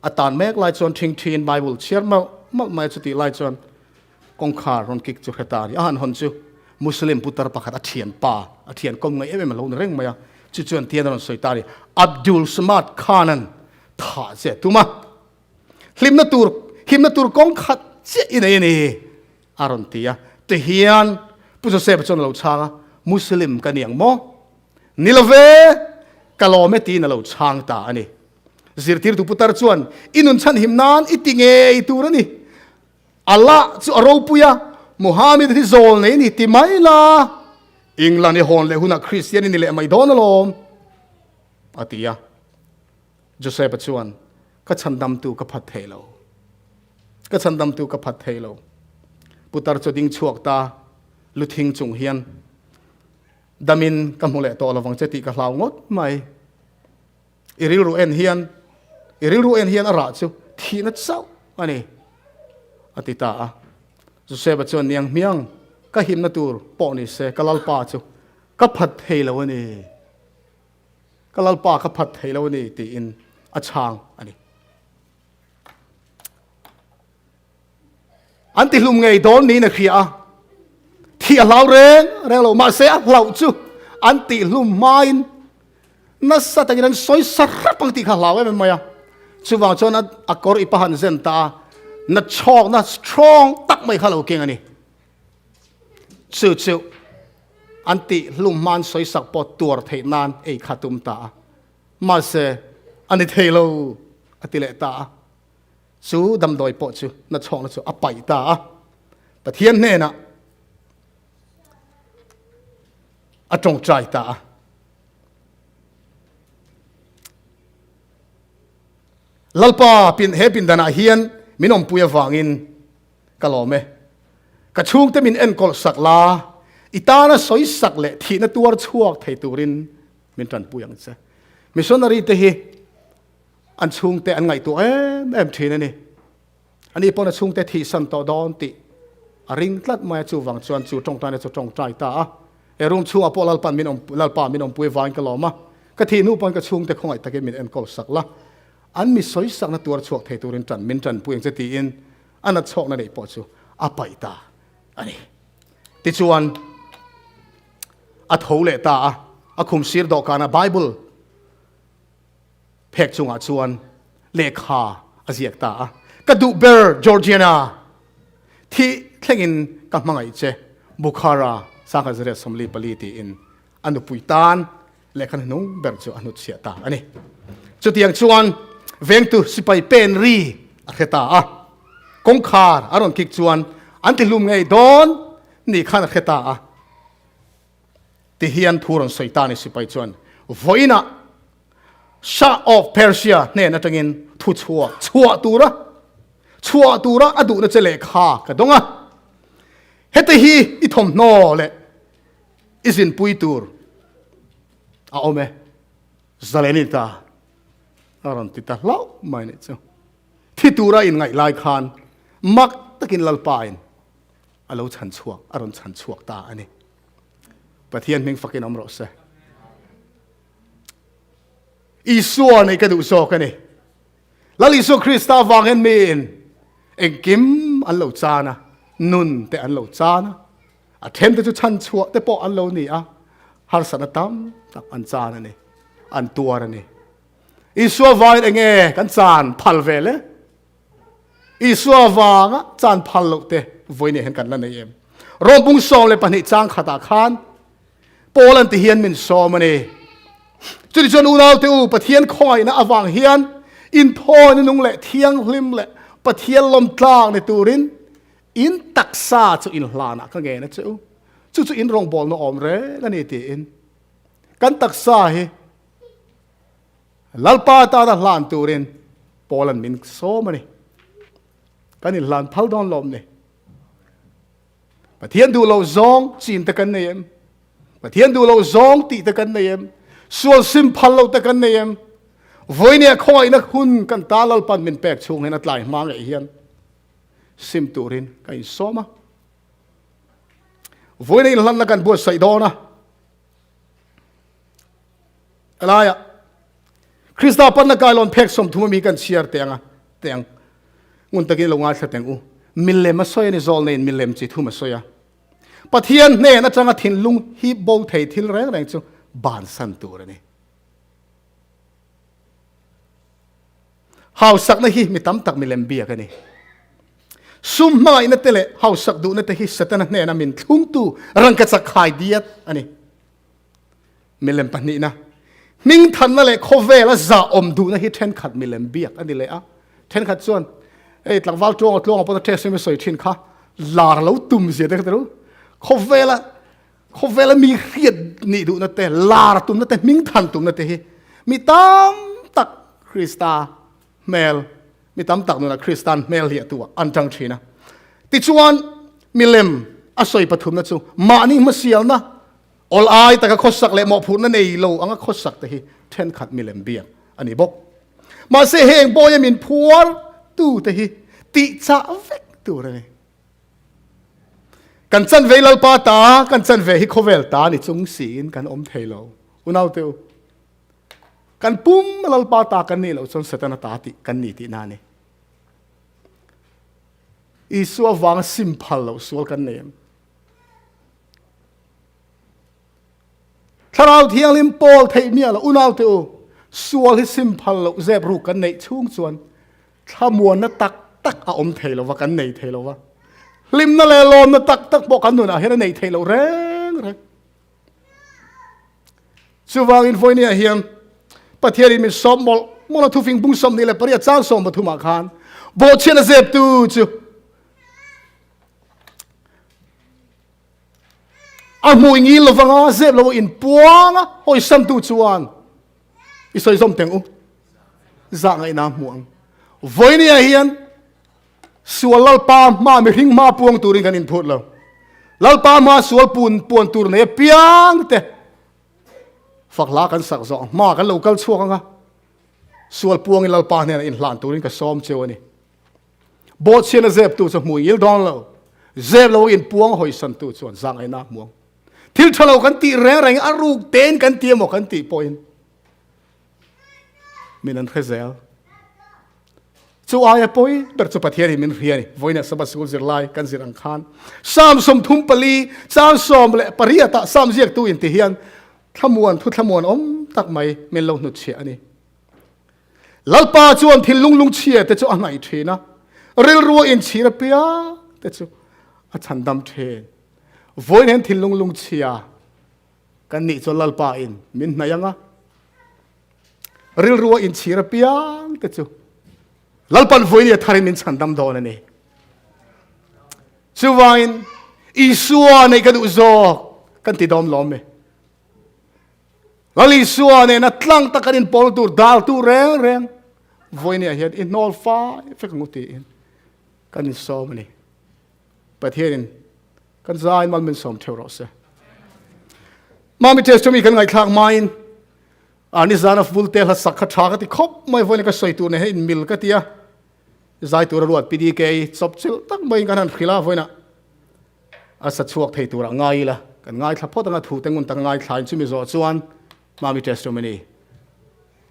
A tan mek lai chuan ṭhingṭhiin Bible chhiar malh malh mai a, chutih lai chuan kawngkhar rawn kik chu hre ta a ni. A han hawn chu Muslim putar pakhat a thian pa, a thian kawm ngaih em em a lo ni reng mai a, chu chuan tian a rawn sawi ta a ni, Abdul Samad Khan-a'n thah che a tum a, hlimna tur, himna tur kawng khat chiah i nei a ni, a rawn ti a. Tihian Pu Joseph-a chuan a lo chhang a, Muslim ka ni ang maw? Ni lo ve, ka lawm e tiin a lo chhang ta a ni. Zirtirtu putar chuan, I nun chhanhim nan i ti ngei tur a ni. Allah chu a ropui a, Muhammad hi zawl nei a ni ti mai la, England i hawn leh hunah Kristian i ni leh mai dawn alawm, a ti a. Joseph-a chuan, Ka chhandamtu ka phat thei lo. Ka chhandamtu ka phat thei lo. Putar chu a ding chhuak ta, lu thing chung hian, Damin ka hmu leh tawh lovang che tih ka hlau ngawt mai. I rilru en hian, i rilru en hian a rah chu thihna chauh a ni, a ti ta a. Joseph-a chuan, Niang hmiang, ka himna tur pawh ni se, ka Lalpa chu ka phat thei lo a ni. Ka Lalpa ka phat thei lo a ni, tiin a chhang a ni. An tihlum ngei dawn niin a hria a, thih a hlau reng reng lo, mahse a hlauh chu an tihlum hmain nasa takin an sawi sa hrep ang tih kha a hlau em em mai a. Chuvang chuan a kawr i pahan zen ta a. Nachhawkna strong tak mai kha lo keng a ni. Chu chu an tih hlum hman sawisak pawh tuar theih nan ei kha tum ta a. Mahse, a ni thei lo a ti leh ta a. Chu damdawi pawh chu nachhawkna chu a paih ta a. Pathian hnenah a tawngtai ta a. Lalpa pin he pindanah hian min awmpui avangin ka lawm e. Ka chhungte min enkawl sak la, i tana sawi sak leh thihna tuar chhuak thei turin min tanpui ang che. Missionary te hi an chhungte an ngaihtuah em em thin a ni. Ani pawn a chhungte thihsan tawh dawn tih a ring tlat mai a, chuvang chuan chu tawngtaina chu tawngtai ta a. He room chhungah pawh Lalpan min awm Lalpa min awmpui vangin ka lawm a, ka thih hnu pawn ka chhungte khawngaih takin min enkawl sak la, an mi sawisakna tuar chhuak thei turin tan min tanpui ang che tiin a natchhawkna neih pawh chu a paih ta a ni. Tichuan a tho leh ta a, a khum sir dawhkana Bible Phek chungah chuan lehkha a ziak ta a, Ka duh ber Georgiana, thih thlengin ka hmangaih che, Bukhara sangha zariat 44 tiin a nupui tan lehkha hnuhnung ber chu a hnutchhiah ta a ni. Chutiang chuan vengtu sipai pen ri a hre ta a, kawngkhar a rawn kik chuan an tihlum ngei dawn ni khan a hre ta a. Ti hian thu rawn sawi ta ni sipai chuan vawiinah Shah of Persia hnen atangin thu chhuah chhuah tura chhuah tura a duhna che lehkha ka dawng a. Heti hi i thawmhnaw leh i zinpui tur a awm e, zalen i ta a rawn ti ta hlauh mai nih chu. Thi tura inngaih lai khan mak takin Lalpain a lo chhan chhuak, a rawn chhan chhuak ta a ni. Pathian hming fakin awm rawh se. Isua nei ka duh zawk a ni. Lal Isua Krista vang hian miin engkim an lo chan a, nun te an lo chan a, a then te chu chhan chhuah te pawh an lo ni a, harsatna tam tak an chan a ni, an tuar a ni. Isua vangin enge kan chan phal ve le? Isua vanga chan phal loh te vawiin hian kan la nei em? Rom bung 12 chang khatah khan Paul an ti hian min sawm a ni. Chutichuan chuan unau te u, Pathian khawngaihna avang hian inthawina nung leh thianghlim leh Pathian lawmtlak ni turin in taksa chu inhlanah ka ngen a che u. Chu chu in rawngbawlna awm reng a ni tiin kan taksa hi Lalpa tana hlan turin Paula'n min sawm a ni. Kan inhlan phal dawn lawm ni. Pathian duh lo zawng chin te kan nei em? Pathian duh lo zawng tih te kan nei em? Sual sim phal lo te kan nei em? Vawinia khawngaihna hun kan ta Lalpan min pek chhung hian a tlai hma ngei hian sim turin ka insawm a. Vawiina inhlanna kan buatsaih dawn a. Helaiah Krista panna kailawn phek 30 ami kan chhiar teh anga teh ang. Ngun takin lo ngaithla teng u. Milem a sawi a ni zawl neiin milem chi thum a sawi a. Pathian hnen atanga thinlung hip bo thei thil reng reng chu bansan tur a ni. Hausakna hi mi tam tak milem biak a ni. Sum hmangaihna te leh hausak duhna te hi Setana hnena min thlungtu rangkachak khai diat a ni. Milem pahnihna, hmingthanna leh khawvela zah awm duhna hi thenkhat milem biak a ni leh a. Thenkhat chuan, hei tlangval tluanga tluanga pawn a test em sawi thin kha, lar lo tum zia te kha ti ru. Khawvela khawvela mi hriat nih duhna te, lar tumna te, hmingthan tumna te hi mi tam tak Krista hmel, mi tam tak nunah Kristan hmel hiahtu ah an tang thin a. Tichuan, milem a sawi pathumna chu mahni hmasialna, Awl ai taka khawsak leh mawhphurhna nei lo anga khawsak te hi thenkhat milem biak a ni bawk. Mahse heng bawia min phuar tu te hi tihchah vek tur a ni. Kan chanve Lalpa ta, kan chanve hi khawvel ta ni chung siin kan awm thei lo. Unaute u, kan pum Lalpa ta kan nih loh chuan Setana ta tih kan ni tihna a ni. Isua vanga sim phal loh sual kan nei em? Thlarau Thianghlim pawl theih miah loh unaute u, sual hi sim phal loh zep ruk kan neih chhung chuan thlamuanna tak tak a awm thei lo va, kan nei thei lo va. Hlimna leh lawmna tak tak pawh kan nunah hian a nei thei lo reng reng. Chuvangin vawinia hian Pathianin min sawm mawlh mawlh a thufing bung 28 chang 13 ah khan bawhchhiat a zeptu chu a hmui ngil lovanga zep lo in puang a hawisamtu chuan i sawi zawm teng u zah ngaihna hmu ang vawinia hian Sual Lalpa hma mihring hma puang turin kan inphut lo. Lalpa hma sual pun puan tur nei apiang te fak hla kan sak zawh hma kan lo kal chhuak anga sual puangin Lalpa hnenah inhlan turin ka sawm cheu a ni. Bawhchhiatna zeptu chu hmui ngil dawn lo. Zep lo in puang hawisantu chuan zahngaihna hmuang. Thil tha lo kan tih reng reng a ruk tein kan ti emaw kan tih pawhin min an hre zel. Chu aia pawi ber chu Pathianin min hria a ni. Vawiinah Sabbath School zirlai kan zir ang khan Psalm 34 chang 18 ah Psalm ziaktu in ti hian thlamuan thu thlamuan awm tak mai min lo hnutchhiah a ni. Lalpa chuan thinlung lungchhia te chu a hnaih thin a, rilru a inchhir apiang te chu a chhandam thin. Vawiin hian thinlung lungchhia Kan nih chuan Lalpa in min hnaih ang a, rilru a inchhir apiang te chu Lalpan vawiin a tharin min chhandam dawn a ni. Chuvangin Isua neih ka duh zawk kan ti dawm lawm e. Lal Isua nena tlang tak kan inpawl tur dal tu reng reng vawiin ah hian i hnawl fai vek ang u tiin kan insawm a ni. Pathianin Kan zai mal min sawm theuh rawh se. Mami testimony kan ngaihthlak hmain a nizana full te hla sak kha tha ka ti khawp mai vawiin ka sawi tur nen hian in mil ka ti a. Zai tur a ruat PDK chawp chilh tak maiin kan han hrilh a vawiinah a sa chhuak thei turah ngai ila kan ngaithla phawt anga thu te ngun tak ngaithla in chumi zawh chuan Mami testimony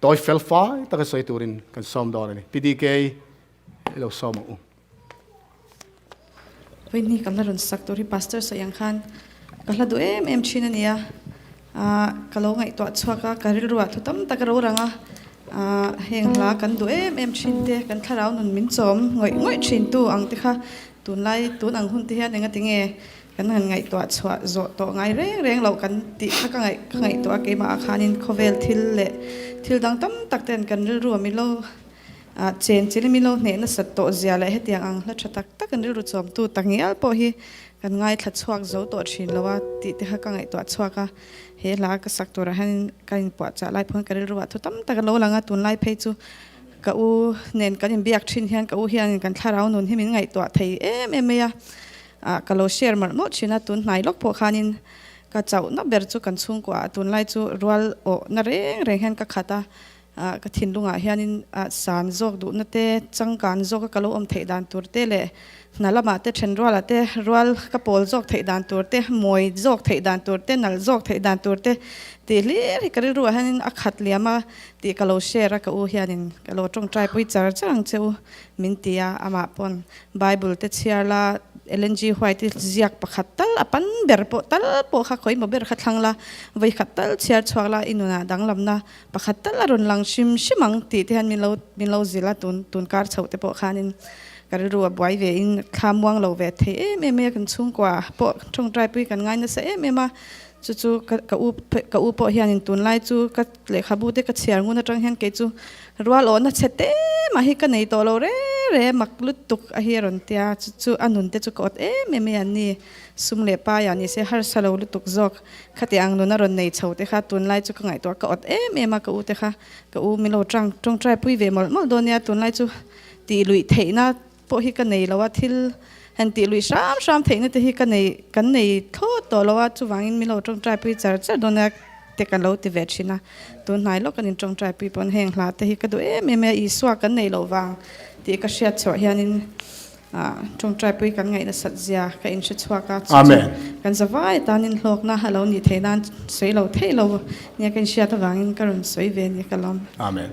tawi fel fai taka sawi turin kan sawm dawn a ni. PDK i lo sawm ang u. Vawihnih ka hla rawn sak tur hi Pastor sawi ang khan ka hla duh em em thin a ni a, ah ka lo ngaihtuah chhuak a, ka rilruah thu tam tak a ro rang a, ah heng hla kan duh em em thin te, kan thlarau nun min chawm ngawih ngawih thin tu ang te kha tunlai tun ang hun te hian engati nge kan han ngaihtuah chhuah zawh tawh ngai reng reng loh kan tih kha ka ngaih ka ngaihtuah a keimah ah khanin khawvel thil leh thil dang tam tak ten kan rilru a milo Ah chen chil min lo hneh nasat tawh zia leh hetiang ang hla tha tak tak an rilru chawmtu tak ngial pawh hi kan ngaithla chhuak zo tawh thin lo a tih te kha ka ngaihtuah chhuak a, he hla ka sak turah hian ka inpuahchah lai pawhin ka rilru ah thu tam tak a lo lang a, tunlai phei chu ka u nen kan inbiak thin hian ka u hianin kan thlarau nun hi min ngaihtuah thei em em mai a, ah ka lo share mawlh mawlh thin a, tun hnai lawk pawh khanin ka chauhna ber chu kan chhungkua ah tunlai chu rual awhna reng reng hian ka khat a. Ka thinlungah hianin san zawk duhna te, changkan zawka ka lo awm theih dan tur te leh hna lamah te then rualah te rual ka pawl zawk theih dan tur te, mawi zawk theih dan tur te, nalh zawk theih dan tur te tih hlir hi ka rilruah hianin a khat liam a tih ka lo share a, ka u hianin ka lo tawngtai pui char char ang che u min ti a, amah pawn Bible te chhiar la, Ellen G. White-i ziak pakhat tal a pan ber pawh tal pawh kha khawimaw ber kha thlang la, vawikhat tal chhiar chhuak la i nunah danglamna Pakhat tal a rawn lang hrim hrim ang tih te hian min lo min lo zilh a, tun tun kar chhoh te pawh khanin ka rilru a buai ve in thla muang lo ve thei em em mai a, kan chhungkua pawh tawngtai pui kan ngai nasa em em a, chu chu ka ka u ka u pawh hianin tunlai chu ka lehkhabu te ka chhiar ngun atang hian kei chu rual awhna chhe te mah hi ka nei tawh lo reng reng mak lutuk a hi a rawn tia, chu chu a nun te chu ka awt em em mai an ni, sum leh paiah ni se harsa lo lutuk zawk. Khati ang nun a rawn nei chho te kha tunlai chu ka ngaihtuah ka awt em em a, ka u te kha ka u min lo tang tawngtai pui ve mawlh mawlh dawn nia, tunlai chu tih luih theihna pawh hi ka nei lo a, thil han tih luih hram hram theihna te hi ka nei kan nei thlawt tawh lo a, chuvangin min lo tawngtai pui char char dawn nia te ka lo ti ve thin a, tun hnai lawk kan in tawngtai pui pawn heng hla te hi ka duh em em a, Isua kan nei loh vang tih ka hriat chhuah hianin Tawngtai pui kan ngaih nasat zia ka inhre chhuak a, chu chu kan zavai tanin hlawkna a lo nih theih nan sawi lo theih lo nia ka inhriat avangin ka rawn sawi ve nia ka lawm. Amen.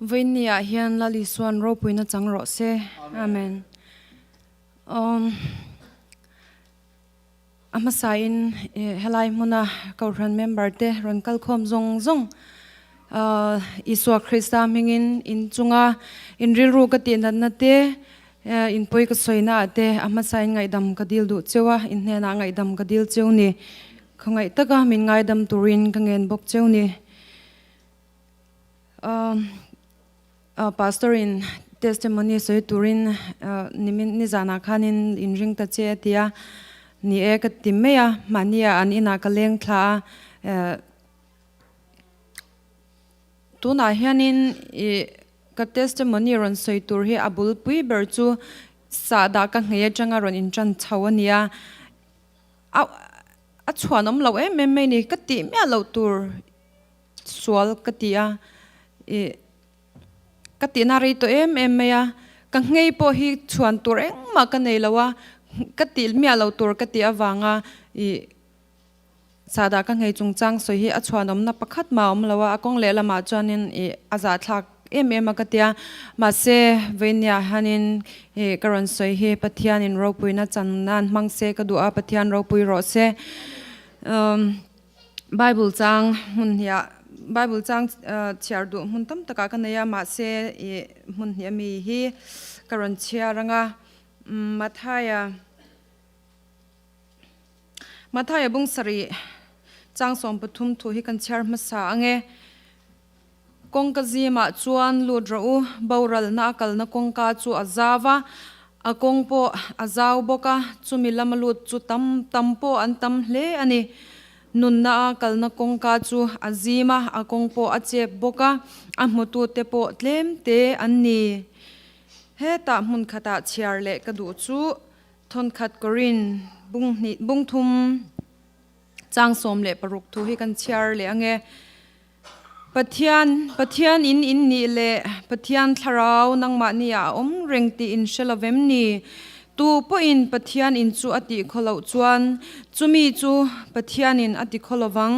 Vawiinni ah hian Lal Isuan ropuina chang rawh se. Amen. Awm a hmasa in helai hmuna Kohhran member te rawn kal khawm zawng zawng Isua Krista hmingin in chunga in rilru ka tih natna te in pawi ka sawina ah te a hmasa in ngaihdam ka dil duh cheu a, in hnenah ngaihdam ka dil cheu ni. Khawngaih taka min ngaidam turin ka ngen bawk cheu ni. Pastor in testimony sawi turin nimin nizanah khanin in ring ta che a ti a, ni e ka ti mai a, mahni ah an inah ka leng thla a, tunah hianin ih ka testimony rawn sawi tur hi a bulpui ber chu sahdah ka nghei atanga rawn intan chho a ni a, a chhuanawm loh em em mai ni, ka tih miah loh tur. Sual ka ti a, ih ka tihna rei tawh em em mai a, ka nghei pawh hi chhuan tur engmah ka nei lo a, ka tih miah lo tur ka tih avanga ih sahdah ka nghei chungchang sawi hi a chhuanawmna pakhat mah a awm lo a, a kawng lehlamah chuanin ih a zahthlak em em a ka ti a, mahse vawinia hianin ih ka rawn sawi hi Pathianin ropuina chan nan hmang se ka duh a, Pathian ropui rawh se. Bible chang hmun hniah Bible chang chhiar duh hmun tam takah ka nei a mahse ih hmun hnih ami hi ka rawn chhiar ang a Mathaia Mathaia bung sarih chang 13 thu hi kan chhiar hmasa ang e. Kawngka zimah chuan lut rawh u, boralna a kalna kawngka chu a zau a, a kawng pawh a zau bawk a, chumi lama lut chu tam tam pawh an tam hle a ni. Nunna a kalna kawngka chu a zim a, a kawng pawh a chep bawk a, a hmutute pawh tlem te an ni. Hetah hmun khatah chhiar leh ka duh chu thawnkhat Korin bung hnih bung thum chang 16 thu hi kan chhiar leh ang e. Pathian, Pathian in in nih leh Pathian thlarau nangmahni ah a awm reng tih in hre lo vem ni? Tu pawhin Pathian in chu a tih khaw loh chuan chumi chu Pathian in a ti khaw lo vang.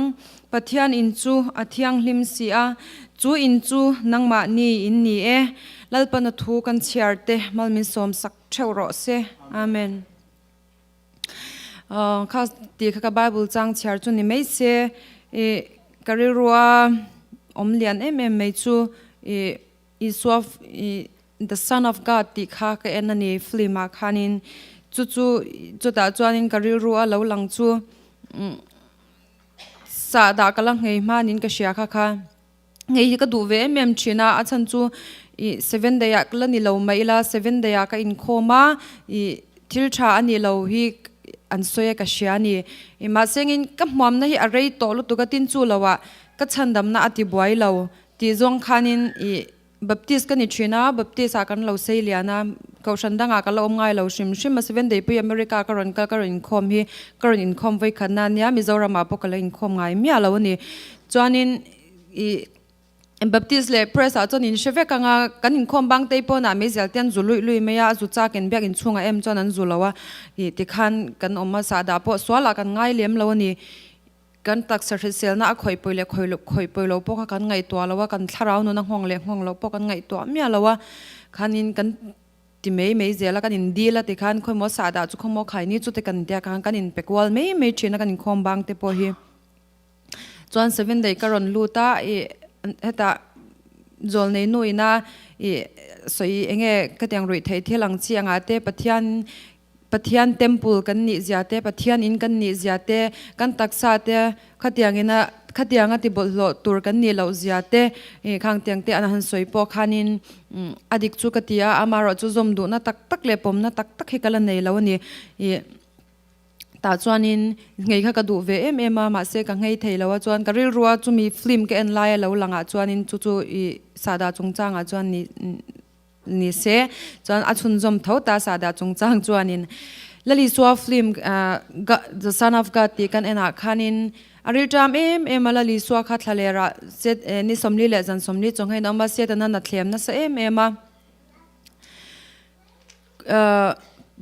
Pathian in chu a thianghlim si a, chu in chu nangmahni in ni e. Lalpana thu kan chhiar te malmin sawmsak theuh rawh se. Amen. Kha tih kha ka Bible chang chhiar chu ni mai se ih ka rilrua awm lian em em mai chu ih Isua ih the son of God tih kha ka en a ni film ah khanin chu chu chutah chuanin ka rilrua lo lang chu sahdah ka la nghei hmanin ka hria kha kha. Hei hi ka duh ve em em thin a, a chhan chu ih seven day ah ka la ni lo mai ila seven day ah ka inkhawm a ih thil tha a nih lo hi an sawi a ka hria a ni. Ih mahse engin ka hmuamna hi a rei tawh lutuk a tin chu lo ah ka chhandamna a ti buai lo tih zawng khanin ih Baptist ka ni thin a, Baptist ah kan lo sei lian a, kohhran dangah ka la awm ngai lo hrim hrim a, seven day pui America ka rawn kal ka rawn inkhawm hi ka rawn inkhawm vawikhatna a nia, Mizoramah pawh ka la inkhawm ngai miah lo a ni. Chuanin ih Baptist leh Press ah chuan in hre vek ang a, kan inkhawm bang tei pawnah meizial te an zu luih luih mai a, a zu chak in biak inchhungah em chuan an zu lo a, ih tikhan kan awm a, sahdah pawh sualah kan ngai lem lo a ni. Kan taksa hriselna a khawih pawi leh khawih loh khawih pawi loh pawh kha kan ngaihtuah lo a, kan thlarau nuna nghawng leh nghawng loh pawh kan ngaihtuah miah lo a, khanin kan ti mai mai zel a, kan in dil a tikhan khawimaw sahdah chu khawmaw khaini chu te kan tia khan kan in pe kual mai mai thin a kan inkhawm bang te pawh hi. Chuan seven day ka rawn lut a ih hetah zawlnei nu ina ih sawi enge ka tiang ruih theih thil ang chi angah te Pathian Pathian temple kan nih zia te, Pathian in kan nih zia te, kan taksa te khatiang ina khatiang a ti bawlhhlawh tur kan nih loh zia te ih khang tiang te an han sawi pawh khanin a dik chu ka ti a, amaherawh chu zawm duhna tak tak leh pawmna tak tak hi ka la nei lo a ni. Ih tah chuanin nghei kha ka duh ve em em a, mahse ka nghei thei lo a chuan ka rilrua chumi film ka en laia lo langah chuanin chu chu ih sahdah chungchangah chuan nih Ni se, chuan a chhunzawm tho ta sahdah chungchang chuanin Lalisua film The Son of God tih kan enah khanin a rilṭam em em a, Lalisua kha thlalerah ni 40 leh zan 40 chawnghein a awm a, Setana na thlem nasa em em a,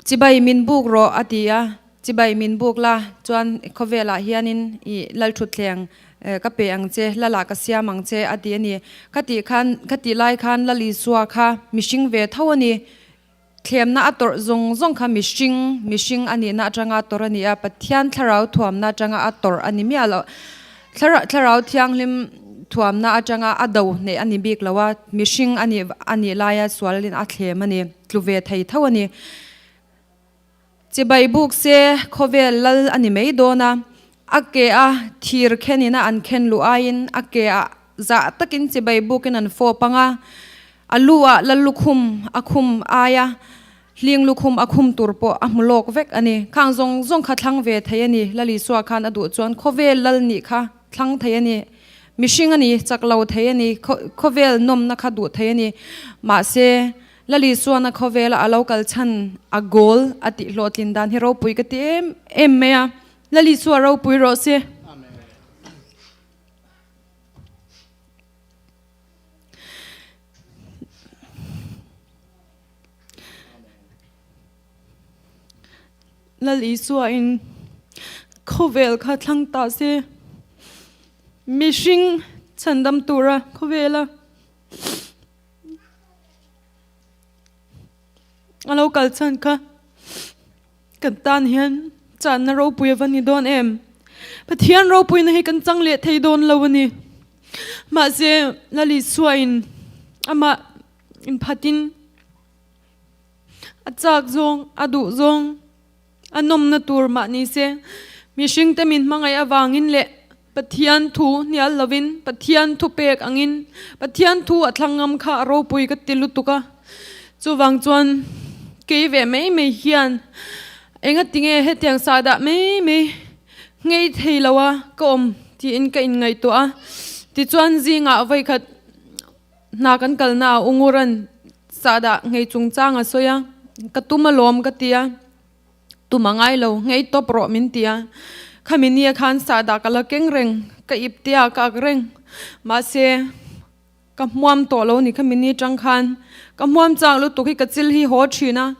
chibai min buk rawh a ti a, chibai min buk la chuan khawvelah hianin i Lalṭhutthleng. Ka pe ang che, Lala ka siam ang che a ti a ni. Khatih khan, khatih lai khan Lal Isua kha mihring ve tho a ni. Thlemna a tawrh zawng zawng kha mihring, mihring a nihna atanga a tawrh a ni a, Pathian thlarau thuamna atanga a tawrh a ni miah lo. Thlarau, thlarau thianghlim thuamna atanga a do hneh a ni bik lo a, mihring a nih, a nih laia sualin a thlem a ni, tlu ve thei tho a ni. Chibai buk se khawvel lal a ni mai dawn a, a ke a thir khenin a an khen luh aiin a ke ah zah takin chibai bukin an fawp ang a, a lu ah lal lukhum a khum aia hling lukhum a khum tur pawh a hmu lawk vek a ni. Khang zawng zawng kha thlang ve thei a ni, Lal Isua khan a duh chuan khawvel lal nih kha thlang thei a ni, mihring a ni, chak lo thei a ni, khawvel nawmna kha duh thei a ni, mahse Lali chuan a khawvela a lo kal chhan a goal a tih hlawhtlin dan hi ropui ka ti em em mai a, Lali chu a ropui rawh se. Lal Isua in khawvel kha thlang ta se, mihring chhandam tura khawvela A lo kal chhan kha kan tan hian channa ropui a va ni dawn em? Pathian ropuina hi kan chang leh thei dawn lo a ni. Mahse, Lali Suain amah inphatin a chak zawng, a duh zawng, A nawmna tur mah ni se, mihringte min hmangaih avangin leh Pathian thu hnial lovin, Pathian thu pek angin, Pathian thu a thlang ngam kha a ropui ka ti lutuk a. Chuvang chuan kei ve mai mai hian engatinge hetiang sahdah mai mai ngei thei lo a ka awm tiin ka inngaihtuah a. Tichuan zingah vawikhat hna kan kalna ah Unguran sahdah ngei chungchang a sawi a, ka tum alawm ka ti a. Tum a ngai lo, ngei tawp rawh min ti a. Khami nia khan sahdah ka la keng reng, ka ip tia ka ak reng. Mahse, ka hmuam tawh lo ni khami ni tang khan. Ka hmuam chak lutuk hi ka chil hi haw thin a,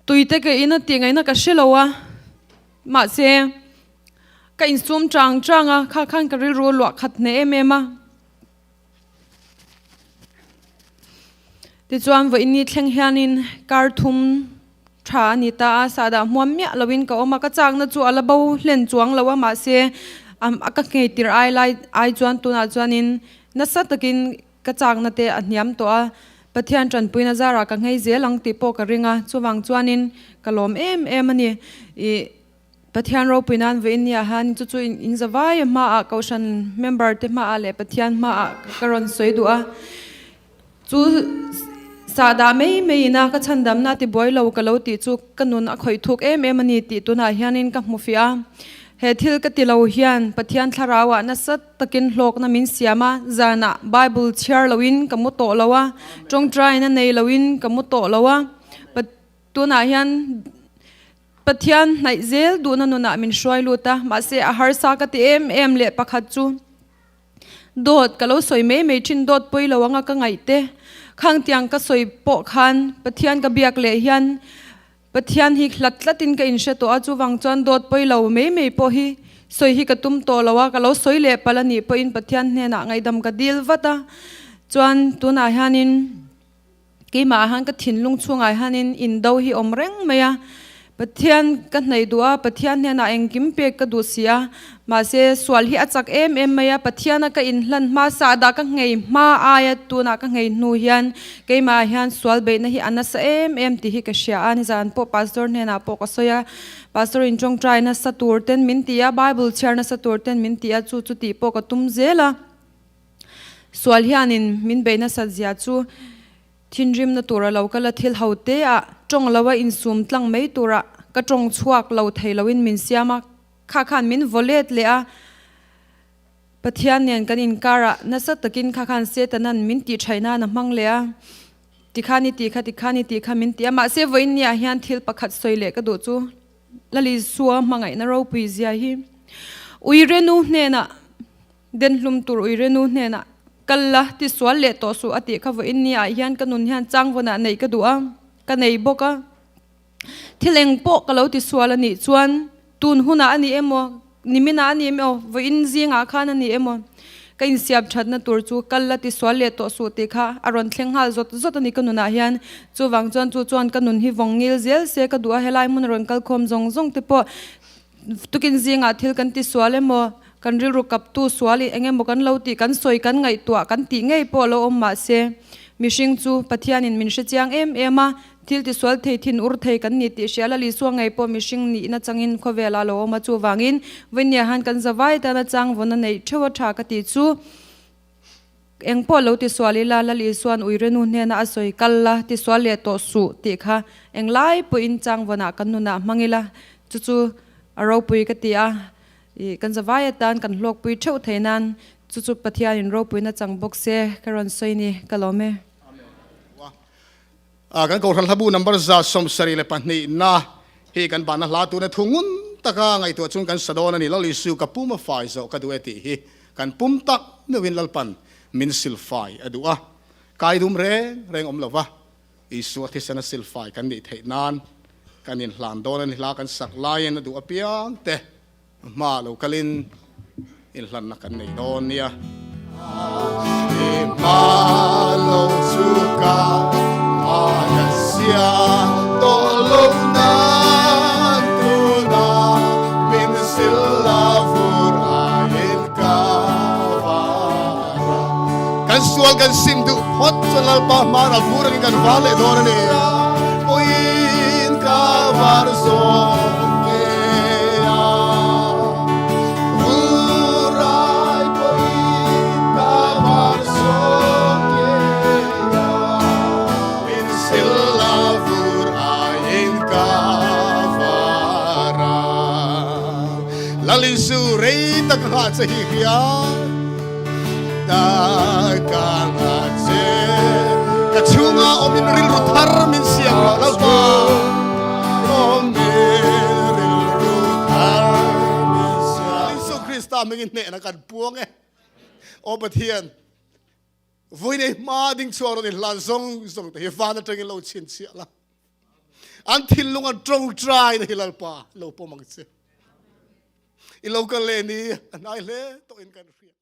tuite ka in a tih ngaihna ka hre lo a. Mahse, ka insum chang chang a, kha khan ka rilru a luah khat hneh em em a. Tichuan vawiin thleng hianin kar thum tha a ni ta a, sahdah hmuam miah loin ka awm a, ka chakna chu a la bo hlen chuang lo a, mahse a ka nghei tirh ai lai ai chuan tunah chuanin nasa takin ka chakna te a hniam tawh a, Pathian tanpuina zarah ka nghei zel ang tih pawh ka ring a, chuvang chuanin ka lawm em em a ni. Ih. Pathian ropui nan vawiin nia han chu chu in zavai a hmaah kohhran member te hmaah leh Pathian hmaah ka rawn sawi duh a, chu sahdah mai mai ina ka chhandamna ti buai lo ka lo tih chu ka nun a khawih thuk em em a ni tih tunah hianin ka hmu fiah a, he thil ka ti lo hian Pathian thlarauah nasa takin hlawkna min siam a, zanah Bible chhiar loin ka mu tawh lo a, tawngtaina nei loin ka mu tawh lo a, tunah hian. Pathian hnaih zel duhna nunah min hruai lut a, mahse a harsa ka ti em em leh pakhat chu dawt ka lo sawi mai mai thin, dawt pawi lo anga ka ngaih te khangtiang ka sawi pawh khan Pathian ka biak leh hian Pathian hi hlat tlatin ka inhre tawh a, chuvang chuan dawt pawi lo mai mai pawh hi sawi hi ka tum tawh lo a, ka lo sawi leh palh a nih pawhin Pathian hnenah ngaihdam ka dil vat a, chuan tunah hianin. Keimah ah hian ka thinlung chhungah hianin indo hi awm reng mai a, Pathian ka hnaih duh a, Pathian hnenah engkim pek ka duh si a, mahse sual hi a chak em em mai a, Pathiana ka inhlan hma sahdah ka nghei hma aia tunah ka nghei hnu hian keimah ah hian sual beihna hi a nasa em em tih hi ka hria a, nizan pawh Pastor hnenah pawh ka sawi a, Pastor in tawngtai nasa tur ten min ti a, Bible chhiar nasa tur ten min ti a, chu chu tih pawh ka tum zel a. Sual hianin min bei nasat zia chu thinrimna tura lo kal a thil ho te ah tawng lo a insum tlang mai tura ka tawng chhuak lo thei loin min siam a, kha khan min vaw let leh a, Pathian nen kan inkarah nasa takin kha khan Setanan min tih thaih nan a hmang leh a, tikhan i tih kha tikhan i tih kha min ti a, mahse vawiin ni ah hian thil pakhat sawi leh ka duh chu Lalisua hmangaihna ropui zia hi Uirenu hnenah Den hlum tur uirenu hnenah kal la ti sual leh tawh suh a tih kha vawiin ni ah hian ka nun hian changvawnah neih ka duh a, ka nei bawk a. Thil eng pawh ka lo ti sual a nih chuan tun hunah a ni emaw? Niminah a ni em aw, vawiin zingah khan a ni em aw, ka insiam thatna tur chu kal la tisual leh tawh suh tih kha a rawn thleng nghal zawt zawt a ni ka nunah hian. Chuvang chuan chu chuan ka nun hi vawng ngil zel se ka duh a, helai hmun a rawn kal khawm zawng zawng te pawh tukin zingah thil kan tisual emaw, kan rilru kaptu sual eng emaw kan lo tih kan sawi kan ngaihtuah kan tih ngei pawh lo awm mahse mihring chu Pathianin min hrechiang em em a, Thil tisual thei thin ur thei kan ni tih hria Lal Isua ngei pawh mihring nihna changin khawvelah a lo awm a, chuvangin Vainia han kan zavai tana chang vawn a neih theuh a tha ka tih chu eng pawh lo tisual ila Lal Isua'n uirenu hnena a sawi kal la tisual leh tawh suh tih kha englai pawhin chang vawnah kan nunah hmang ila chu chu a ropui ka ti a, ih kan zavai atan kan hlawkpui theuh thei nan chu chu Pathianin ropuina chang bawk se ka rawn sawi ni ka lawm e. Kan Kohhran Hlabu number 72 na hi kan bahna hla tuna thu ngun taka ngaihtuah chung kan sa dawn a ni. Lal Isu ka pum a fai zawh ka duh e tih hi kan pum tak meuhin Lalpan min silfai a duh a. Kai dum reng reng awm lova Isua thisena silfai kan nih theih nan kan inhlan dawn a ni. Hla kan sak laiin a duh apiang te Hma lo kalin inhlanna kan nei dawn nia. I hma lo chu ka hma kan siam tawh lo nan tunah min sil la vur aiin ka var a. Kan sual kan sim duh phawt chuan Lalpa hmana vur angin kan var leh dawn a ni. Puiin ka var zawk nge a, Vurai pawhin ka var zawk nge a, Min sil la vur aiin ka var a. Lal Isu rei tak nghah che hi hria. Ta ka nga che ka chhunga awmin rilru thar min siam rawh Lalpa awmin rilru thar min siam Isu Krista hmingin hnehna kan puang e Aw Pathian vui nei hma ding chhuak rawn inhlan zawng zawng te hi van atangin lo chhinchhiah la an thinlung an tawngtai na hi Lalpa lo pawm ang che I lo kal leh ni a hnai hle tawhin kan hria.